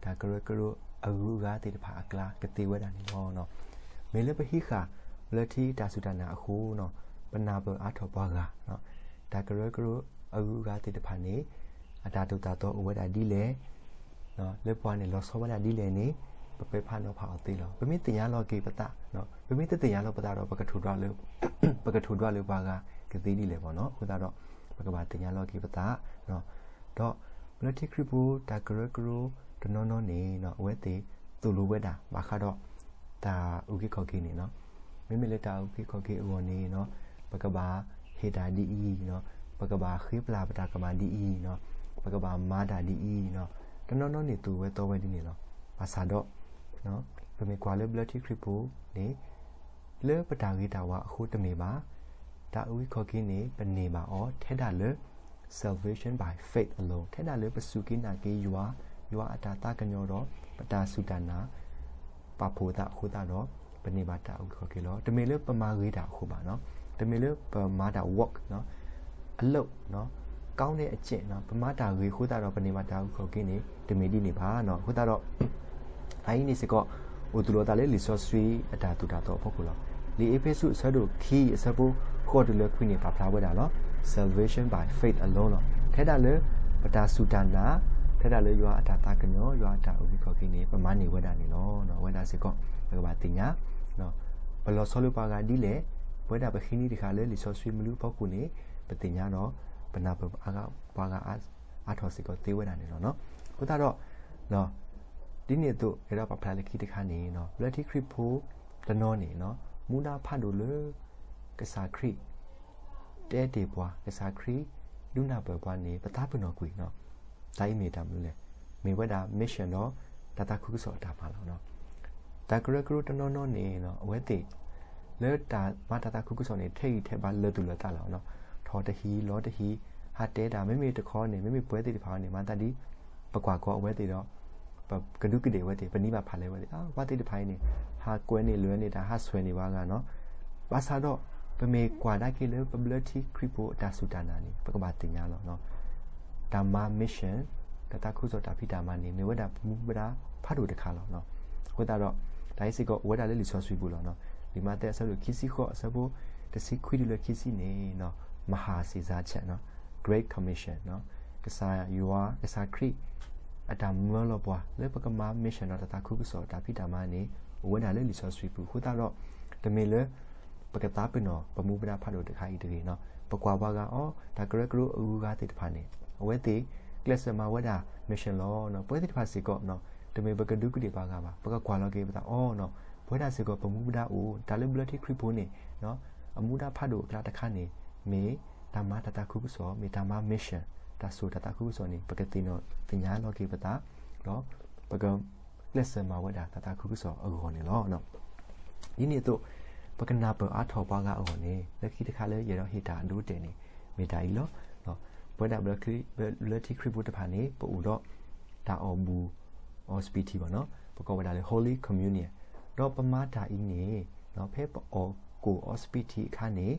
တၢ်ကရၢကရိအဂုၤအဂၤသ့ၣ်တဖၣ်အကျါ ကသ့ဝဲဒၣ်န့ၣ်လီၤ. မ့ၢ်လၢပဟံးဃာ်ဘျၢထံတၢ်စူၢ်တၢ်နာ်အဃိ ပနၢ်ပၢၢ်အါထီၣ်ပှၤဂၤ တၢ်ကရၢကရိအဂုၤအဂၤသ့ၣ်တဖၣ်န့ၣ် အတၢ်သိၣ်တၢ်သီအိၣ်ဝဲဒၣ်ဒ်လဲၣ် လၢပှၤန့ၣ်လီၤဆီဝဲဒၣ်ဒ်လဲၣ်န့ၣ် ပပဲာ်ဖးနီၤဖးအီၤသ့လီၤ. ပမ့ၢ်သ့ၣ်ညါလီၤက့ၤပသး, ပမ့ၢ်တသ့ၣ်ညါလီၤပသးဒီး ပကထိၣ်ဒွးလၢပှၤဂၤကသ့ဒ်လဲၣ်ဘၣ်နီၤ. အဃိသတးဒီး ပကဘၣ်သ့ၣ်ညါလီၤက့ၤပသး, ဒီးဘျၢထံခရံာ်ဖိတၢ်ကရၢကရိတနီၤနီၤန့ၣ် အဝဲသ့ၣ်သိၣ်လိဝဲဒၣ် ဘၣ်ဃးဒီးတၢ်အုၣ်က့ၤခီၣ်က့ၤန့ၣ် မ့မ့ၢ်လၢတၢ်အုၣ်က့ၤခီၣ်က့ၤအဂီၢ်န့ၣ် ပကဘၣ်ဟ့ၣ်တၢ်ဒ်အံၤ, ပကဘၣ်ဃ့ပျၢ်ပတၢ်ကမၣ်ဒ်အံၤ, ပကဘၣ်မၤတၢ်ဒ်အံၤ, တနီၤနီၤန့ၣ်သိၣ်ဝဲသီဝဲဒ်န့ၣ်လီၤ. ဘၣ်ဆၣ်ဒီး ပမ့ၢ်ကွၢ်လၢဘျၢထံခရံာ်ဖိန့ၣ် လၢပတၢ်ဂ့ၤတၢ်ဝါအဃိတမ့ၢ်ဘၣ်, တၢ်အုၣ်က့ၤခီၣ်က့ၤန့ၣ် ပန့ၢ်ဘၣ်အီၤထဲဒၣ်လၢ salvation by faith alone, ထဲဒၣ်လၢပစူၢ်က့ၤနာ်က့ၤယွၤ, ယွၤအတၢ်သးကညီၤဒီး ပတၢ်စူၢ်တၢ်နာ် ပာ်ဖှိၣ်သးအဃိသတးဒီး ပန့ၢ်ဘၣ်တၢ်အုၣ်က့ၤခီၣ်က့ၤလီၤ. တမ့ၢ်လၢပမၤဂ့ၤတၢ်အဃိဘၣ်, တမ့ၢ်လၢပမၤတၢ် work အလုပ် ကောင်းတဲ့အကျင့် ပမၤတၢ်ဂ့ၤအဃိသတးဒီး ပန့ၢ်ဘၣ်တၢ်အုၣ်က့ၤခီၣ်က့ၤန့ၣ် တမ့ၢ်ဒ်န့ၣ်ဘၣ်. အဃိသတးဒီး အအံၤန့ၣ်စ့ၢ်ကီး အိၣ်သူၣ်လီၤသးလၢလံာ်စီဆှံအတၢ်သိၣ်တၢ်သီအဖီခိၣ်လီၤ. လံာ်အ့းဖ့းစူးအဆၢဒိၣ်ခံအဆၢဖိဃိးတုၤလၢခွံန့ၣ် ပာ်ဖျါဝဲဒၣ်လီၤ. Salvation by faith alone လီၤ. ထဲဒၣ်လၢပတၢ်စူၢ်တၢ်နာ်, ထဲဒၣ်လၢယွၤအတၢ်သးကညီၤ, ယွၤအတၢ်အုၣ်က့ၤခီၣ်က့ၤန့ၣ် ပမၤန့ၢ်ဝဲဒၣ်န့ၣ်လီၤ. အဝဲဒၣ်စ့ၢ်ကီး ပကဘၣ်သ့ၣ်ညါ ပလီၤဆီလၢပှၤဂၤဒ်လဲၣ်, ပဝဲဒၣ်ပဟံးန့ၢ်တခါလၢလံာ်စီဆှံမနုၤအဖီခိၣ်န့ၣ် ပသ့ၣ်ညါဒီး ပနၢ်ပၢၢ်အါဂၤပှၤဂၤအါထီၣ်စ့ၢ်ကီးသ့ဝဲဒၣ်န့ၣ်လီၤ. အဃိသတးဒီး ဒ်န့ၣ်အသိး အဲၣ်ဒိးပာ်ဖျါလၢခံတခါန့ၣ် ဘျၢထံခရံာ်ဖိတနီၤန့ၣ် မူဒါဖးဒိၣ်လၢ ကစၢ်ခရံာ် တဲတ့ၢ်ပှၤ, ကစၢ်ခရံာ်ဒုးနၢ်ပၢၢ်ပှၤန့ၣ် ပသးပ့ၤနီၣ်ကွံာ် တၢ်အံၤမ့ၢ်တၢ်မနုၤလဲၣ်, မ့ၢ်ဝဲဒၣ် mission ဒီး တၢ်သးခုကစီၣ်အတၢ်မၤလီၤ. တၢ်ကရၢကရိတနီၤနီၤန့ၣ် အဝဲသ့ၣ် လၢတၢ်မၤတၢ်သးခုကစီၣ်န့ၣ် ထဲအံၤထဲဘၣ်လၢသူၣ်လၢသးလီၤ. ထီၣ်တဟံးလီၤတဟံး, ဟးတဲတၢ် မ့မ့ၢ်တခီန့ၣ် မ့မ့ၢ်ပဝဲသ့ၣ်တဖၣ်န့ၣ် မၤသးဒ် ပကွၢ်ကီအဝဲသ့ၣ်ဒီး ပကဒူးကဒ့ၣ်အဝဲသ့ၣ်, ပနံၤဘၣ်ဖးလဲၢ်ဝဲသ့ၣ်, ပှၤသ့ၣ်တဖၣ်အံၤန့ၣ် ဟးကွဲးန့ၢ်လွဲန့ၢ်တၢ် ဟးဆွဲးန့ၢ်ပှၤဂၤနီၤ. ဘၣ်ဆၣ်ဒီး ပမ့ၢ်ကွၢ်ဒၣ်က့ၤလၢပဘျၢထံခရံာ်ဖိအတၢ်စူၢ်တၢ်နာ်န့ၣ် ပကဘၣ်သ့ၣ်ညါလီၤ. တၢ်မၤ mission တၢ်သးခုကစီၣ်တၢ်ဖံးတၢ်မၤန့ၣ် မ့ၢ်ဝဲဒၣ်ပမူပဒါဖးဒိၣ်တခါလီၤ. အဃိသတးဒီး တၢ်အံၤစ့ၢ်ကီးအိၣ်ဝဲဒၣ်လၢလံာ်စီဆှံပူၤလီၤ. လံာ်မးသဲအဆၢဒိၣ်ခံဆံဃိး အဆၢဖိတဆံခွံတုၤလၢခံဆံန့ၣ် မၤဟၤစ့ၣ်စၢ်ဆဲး Great Commission ကစၢ်ယွၤ ကစၢ်ခရံာ် အတၢ်မၢလီၤပှၤလၢပကမၤ mission ဒီးတၢ်သးခုကစီၣ်တၢ်ဖံးတၢ်မၤန့ၣ် အိၣ်ဝဲဒၣ်လၢလံာ်စီဆှံပူၤ. အဃိသတးဒီး တမ့ၢ်လၢ ပကသးပ့ၤနီၣ် ပမူပဒါဖးဒိၣ်တခါအံၤတဂ့ၤနီၤ. ပကွၢ်ပှၤဂၤအီၤ တၢ်ကရၢကရိအဂုၤအဂၤသ့ၣ်တဖၣ်န့ၣ် အဝဲသ့ၣ် ကျဲးစၢးမၤဝဲဒၣ် mission လီၤ. ပဝဲသ့ၣ်တဖၣ်စ့ၢ်ကီး တမ့ၢ်ပကဒူးကဒ့ၣ်ပှၤဂၤဘၣ်. ပကကွၢ်လီၤက့ၤပသးအီၤ ပဝဲဒၣ်စ့ၢ်ကီးပမူပဒါအိၣ် တၢ်လၢဘျၢထံခရံာ်ဖိန့ၣ် အမူဒါဖးဒိၣ်အကျါတခါန့ၣ် မ့ၢ်တၢ်မၤတၢ်သးခုကစီၣ်, မ့ၢ်တၢ်မၤ mission, တၢ်စိာ်တၢ်သးခုကစီၣ်န့ၣ် ပကသ့ၣ်နီၣ်သ့ၣ်ညါလီၤက့ၤပသး ဒီးပက ကျဲးစၢးမၤဝဲဒၣ်တၢ်သးခုကစီၣ်အဂီၢ်န့ၣ်လီၤ. ဒ်န့ၣ်အသိး ပကနၢ်ပၢၢ်အါထီၣ်ပှၤဂၤအဂီၢ်န့ၣ် လၢခံတခါလၢယအဲၣ်ဒိးဟ့ၣ်တၢ်အဒိအတဲာ်န့ၣ် မ့ၢ်တၢ်အံၤလီၤ. ပဝဲဒၣ်ဘျၢထံခရံာ်ဖိတဖၣ်န့ၣ် ပအိၣ်ဒီး တၢ်အီၣ်ဘူၣ် အီစပံးထံဘၣ်နီၤ, ပကိးဝဲဒၣ်လၢ Holy Communion ဒီးပမၤတၢ်အံၤန့ၣ် ဖဲပအီၣ်ကူၣ်အီစပံးထံအခါန့ၣ်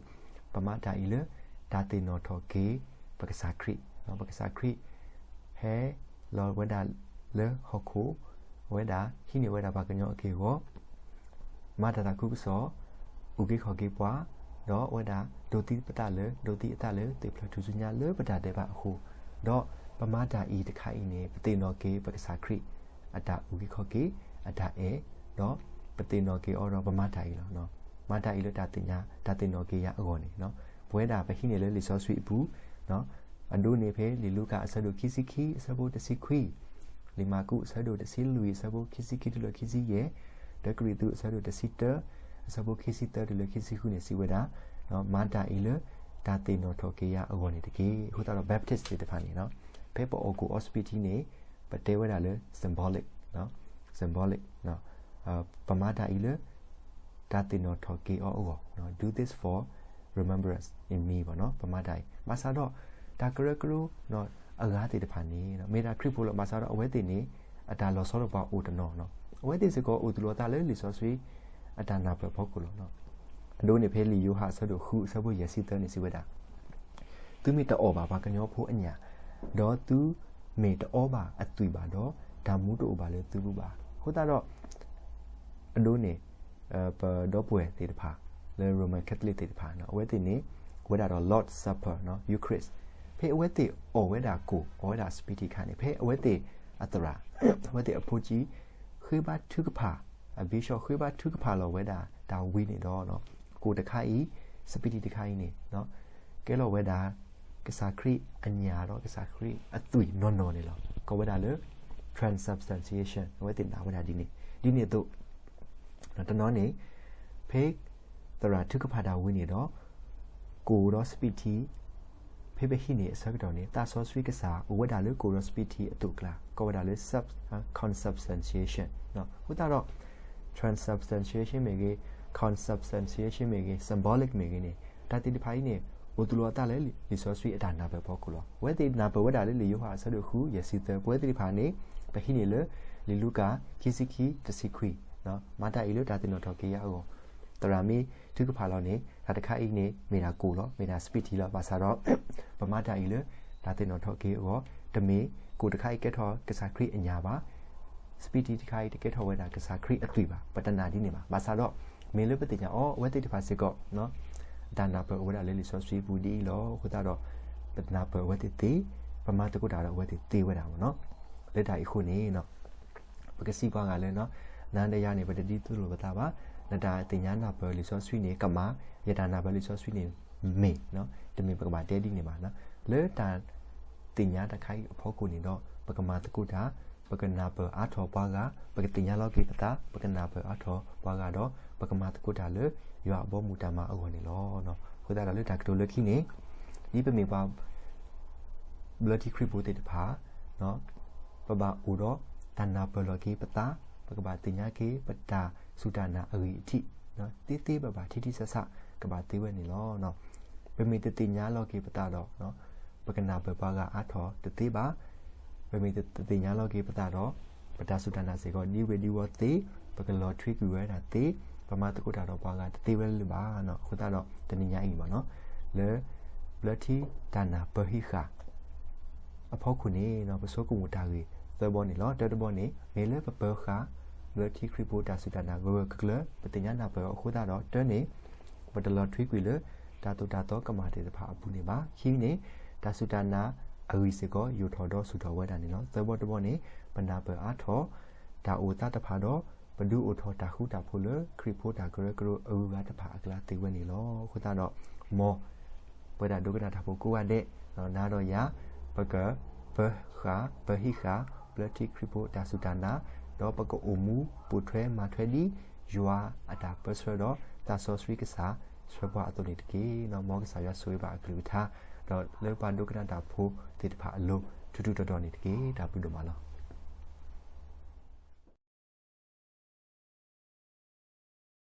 ပမၤတၢ်အံၤလၢ တၢ်သ့ၣ်နီၣ်ထီၣ်က့ၤ ပကစၢ်ခရံာ်, ပကစၢ်ခရံာ် ဟဲလီၤဝဲဒၣ်လၢဟီၣ်ခိၣ်, အဝဲဒၣ်ဟံးန့ၢ်ဝဲဒၣ်ပှၤကညီအက့ၢ်အဂီၤ, မၤတၢ်သးခုကစီၣ်, အုၣ်က့ၤခီၣ်က့ၤပှၤ, ဒီးအဝဲဒၣ်ဒိးသံပသးလၢ ဒိးသံအသးလၢ သုးဖျၢၣ်ထူၣ်စုညါလၢပတၢ်ဒဲးဘးအဃိ, ဒီးပမၤတၢ်အံၤတခါအံၤန့ၣ် ပသ့ၣ်နီၣ်က့ၤပကစၢ်ခရံာ် အတၢ်အုၣ်က့ၤခီၣ်က့ၤ အတၢ်အဲၣ်, ဒီးပသ့ၣ်နီၣ်က့ၤအီၤဒီးပမၤတၢ်အံၤလီၤ. မၤတၢ်အံၤလၢတၢ်သ့ၣ်ညါ တၢ်သ့ၣ်နီၣ်က့ၤယၤအဂီၢ်န့ၣ် ပဝဲဒၣ်ပဟံးန့ၢ်လၢလံာ်စီဆှံအပူၤ, အဒိန့ၣ်ဖဲလံာ်လူၤကၣ်အဆၢဒိၣ်ခံဆံခံ အဆၢဖိတဆံခွံ, လံာ်မၢ်ကူးအဆၢဒိၣ်တဆံလွံၢ် အဆၢဖိခံဆံခံတုၤလၢခံဆံယဲၢ်, တၢကရံၣ်သူးအဆၢဒိၣ်တဆံတၢ အဆၢဖိခံဆံသၢတုၤလၢခံဆံဃုန့ၣ် စံးဝဲဒၣ်, မၤတၢ်အံၤလၢ တၢ်သ့ၣ်နီၣ်ထီၣ်က့ၤယၤအဂီၢ်န့ၣ်တက့ၢ်. အဃိသတးဒီး Baptist သ့ၣ်တဖၣ်န့ၣ် ဖဲပအီၣ်ကူၣ်အီစပံးထံန့ၣ် ပတဲဝဲဒၣ်လၢ symbolic, symbolic ပမၤတၢ်အံၤလၢ တၢ်သ့ၣ်နီၣ်ထီၣ်က့ၤအီၤအဂီၢ်, do this for remembrance in me ဘၣ်နီၤ, ပမၤတၢ်အံၤ. ဘၣ်ဆၣ်ဒီး တၢ်ကရၢကရိအဂၤသ့ၣ်တဖၣ်န့ၣ် မ့ၢ်ဒၣ်ခရံာ်ဖိလီၤ, ဘၣ်ဆၣ်ဒီးအဝဲသ့ၣ်န့ၣ် အတၢ်လီၤဆီဒီးပှၤအိၣ်တနီၤနီၤ အဝဲသ့ၣ်စ့ၢ်ကီးအိၣ်သူၣ်လီၤအသးလၢလံာ်စီဆှံအတၢ်နၢ်ပၢၢ်အဖီခိၣ်လီၤ. အဒိန့ၣ်ဖဲလံာ်ယိၤဟၣ်အဆၢဒိၣ်ဃုအဆၢဖိယဲၢ်ဆံသၢန့ၣ်စံးဝဲဒၣ်, သုမ့ၢ်တအီၣ်ဘၣ်ပှၤကညီဖိအညၣ်, ဒီးသုမ့ၢ်တအီဘၣ်အသွံၣ်ဘၣ်ဒီး, တၢ်မူတအိၣ်ဘၣ်လၢသုပူၤဘၣ်. အဃိသတးဒီး အဒိန့ၣ် ပဒီပုၢ်ဝဲၢ်သ့ၣ်တဖၣ် လၢ Roman Catholic သ့ၣ်တဖၣ် အဝဲသ့ၣ်န့ၣ် ဝဲဒၣ်ဒီး Lord's Supper, Eucharist, ဖဲအဝဲသ့ၣ်အီၣ်ဝဲဒၣ်ကိၣ် အီၣ်ဝဲဒၣ်စပံးထံအခါန့ၣ် ဖဲအဝဲသ့ၣ်အသရၣ် အဝဲသ့ၣ်အဖိကၠံ ဃ့ဘါထုကဖၣ်, အ bishop ဃ့ဘါထုကဖၣ်လီၤဝဲဒၣ်တၢ်ဝံၤန့ၣ်ဒီး ကိၣ်တခါအံၤ, စပံးထံတခါအံၤန့ၣ် ကဲလီၤဝဲဒၣ် ကစၢ်ခရံာ်အညၣ်ဒီးကစၢ်ခရံာ်အသွံၣ်နီၢ်နီၢ်န့ၣ်လီၤ. ကိးဝဲဒၣ်လၢ transubstantiation, အဝဲသ့ၣ်နာ်ဝဲဒၣ်ဒ်န့ၣ်. ဒ်န့ၣ်အသိး တနီၤန့ၣ် ဖဲသရၣ်ထုကဖၣ်တၢ်ဝံၤန့ၣ်ဒီး ကိၣ်ဒီးစပံးထံ ဖဲပဟံးန့ၢ်အဆၢကတီၢ်န့ၣ် သးစီဆှံကစၢ်အိၣ်ဝဲဒၣ်လၢကိၣ်ဒီးစပံးထံအသိးအကျါ ကိးဝဲဒၣ်လၢ consubstantiation. အဃိသတးဒီး transubstantiation မ့ၢ်ဂ့ၤ, consubstantiation မ့ၢ်ဂ့ၤ, symbolic မ့ၢ်ဂ့ၤန့ၣ် တၢ်သ့ၣ်တဖၣ်အံၤန့ၣ် အိၣ်သူၣ်လီၤအသးလၢလံာ်စီဆှံအတၢ်နၢ်ပၢၢ်အဖီခိၣ်လီၤ. အဝဲသ့ၣ်နၢ်ပၢၢ်ဝဲဒၣ်လၢလံာ်ယိၤဟၣ်အဆၢဒိၣ်ဃုယဲၢ်ဆံသၢ, ပဝဲသ့ၣ်တဖၣ်န့ၣ် ပဟံးန့ၢ်လၢ လံာ်လူၤကၣ် ခံဆံခံ တဆံခွံ မၤတၢ်အံၤလၢတၢ်သ့ၣ်နီၣ်ထီၣ်က့ၤယၤအဂီၢ်, သရၣ်မ့ၢ်ထုကဖၣ်လီၤန့ၣ် တၢ်တခါအံၤန့ၣ် မ့ၢ်ဒၣ်ကိၣ်လီၤ, မ့ၢ်ဒၣ်စပံးထံလီၤ. ဘၣ်ဆၣ်ဒီး ပမၤတၢ်အံၤလၢတၢ်သ့ၣ်နီၣ်ထီၣ်က့ၤအဂီၢ်, တမ့ၢ်ကိၣ်တခါအံၤကဲထီၣ်ကစၢ်ခရံာ်အညၣ်ဘၣ်, စပံးထံတခါအံၤတကဲထီၣ်ဝဲဒၣ်ကစၢ်ခရံာ်အသွံၣ်ဘၣ်, ပတနာ်ဒ်န့ၣ်ဘၣ်. ဘၣ်ဆၣ်ဒီး မ့ၢ်လၢပသ့ၣ်ညါအီၤ အဝဲသ့ၣ်တဖၣ်စ့ၢ်ကီး တၢ်နၢ်ပၢၢ်အိၣ်ဝဲဒၣ်လၢလံာ်စီဆှံပူၤဒ်အံၤလီၤ. အဃိသတးဒီး ပနၢ်ပၢၢ်အဝဲသ့ၣ်သ့, ပမၤသကိးတၢ်ဒီးအဝဲသ့ၣ်သ့ဝဲဒၣ်မ့ၢ်နီၤ. လၢတၢ်အံၤအဃိန့ၣ် ပကစံးပှၤဂၤလၢ နၤဒီးယၤန့ၣ် ပတဒ်သိးလိာ်ပသးဘၣ်. နတၢ်သ့ၣ်ညါနၢ်ပၢၢ်လံာ်စီဆှံန့ၣ် ကမၣ်, ယတၢ်နၢ်ပၢၢ်လံာ်စီဆှံန့ၣ် မ့ၢ်, တမ့ၢ်ပကဘၣ်တဲဒ်န့ၣ်ဘၣ်. လၢတၢ်သ့ၣ်ညါတခါအံၤအဖီခိၣ်န့ၣ်ဒီး ပကမၤသကိးတၢ်, ပကနၢ်ပၢၢ်အါထီၣ်ပှၤဂၤ, ပကသ့ၣ်ညါလီၤက့ၤပသး, ပကနၢ်ပၢၢ်အါထီၣ်ပှၤဂၤဒီး ပကမၤသကိးတၢ်လၢယွၤအဘီအမုၢ်တၢ်မၤအဂီၢ်န့ၣ်လီၤ. အဃိသတးဒီးလၢတၢ်ကတိၤလၢခံန့ၣ် ဒ်ပမ့ၢ်ပှၤ ဘျၢထံခရံာ်ဖိသ့ၣ်တဖၣ် ပဘၣ်အိၣ်ဒီးတၢ်နၢ်ပၢၢ်လီၤက့ၤပသး, ပကဘၣ်သ့ၣ်ညါက့ၤပတၢ်စူၢ်တၢ်နာ်အဂံၢ်အထံး, သ့သ့ဘၣ်ဘၣ်ထံထံဆးဆး ကဘၣ်သ့ဝဲန့ၣ်လီၤ. ပမ့ၢ်တသ့ၣ်ညါလီၤက့ၤပသးဒီး ပကနၢ်ပၢၢ်ပှၤဂၤအါထီၣ်တသ့ဘၣ်. ပမ့ၢ်တသ့ၣ်ညါလီၤက့ၤပသးဒီး ပတၢ်စူၢ်တၢ်နာ်စ့ၢ်ကီးဒ်ဝ့ၢ်ဒ်ဝီသ့, ပကလီၤထွံကွံာ်ဝဲဒၣ်သ့, ပမၤသကိးတၢ်ဒီးပှၤဂၤတသ့ဝဲလၢၤဘၣ်. အဃိသတးဒီးတနံၤညါအံၤန့ၣ် လၢ ဘျၢထံတၢ်နၢ်ပၢၢ်ဟံးဃာ် အဖီခိၣ်န့ၣ် ပဆိကမိၣ်တၢ်ဂ့ၢ်သၢဘီန့ၣ်လီၤ. တၢတဘီန့ၣ် မ့ၢ်လၢပပၢၤဃာ် ဘျၢထံခရံာ်ဖိတၢ်စူၢ်တၢ်နာ်ဂၢၢ်ဂၢၢ်ကျၢၤကျၢၤ ပသ့ၣ်ညါနၢ်ပၢၢ်အီၤအဃိသတးဒီး တၢန့ၣ် ပတလီၤထွံကွံာ်လၢ တၢ်သိၣ်တၢ်သီကမၣ်သ့ၣ်တဖၣ်အပူၤန့ၣ်ဘၣ်. ခံန့ၣ် တၢ်စူၢ်တၢ်နာ်အဂံၢ်စ့ၢ်ကီး ယိာ်ထီၣ်ဒီးဆူၣ်ထီၣ်ဝဲဒၣ်န့ၣ်လီၤ. သၢဘီတဘီန့ၣ် ပနၢ်ပၢၢ်အါထီၣ် တၢ်အိၣ်သးတဖၣ်ဒီး ပဒုးအိၣ်ထီၣ်တၢ်ဃူတၢ်ဖိးလၢ ခရံာ်ဖိတၢ်ကရၢကရိအဂုၤအဂၤတဖၣ်အကျါသ့ဝဲန့ၣ်လီၤ. အဃိသတးဒီး မ်ပဝဲဒၣ်ဒိကနၣ်တၢ်ဖိကိးဂၤဒဲး နၤဒီးယၤ ပကပၢၤဃာ် ပၢၤဟံးဃာ် ဘျၢထံခရံာ်ဖိတၢ်စူၢ်တၢ်နာ် ဒီးပကအိၣ်မူပိာ်ထွဲမၤထွဲဒ် ယွၤအတၢ်ပၢဆှၢဒီး သးစီဆှံကစၢ်ဆှၢပှၤအသိးန့ၣ်တက့ၢ်. မ်ကစၢ်ယွၤဆိၣ်ဂ့ၤဘၣ်အကလုၢ်ကထါ ဒီးလၢပှၤဒိကနၣ်တၢ်ဖိသ့ၣ်တဖၣ်အလိၤ ထူးထူးတီၤတီၤန့ၣ်တက့ၢ်. တၢ်ဘျုးဒိၣ်မးလီၤ.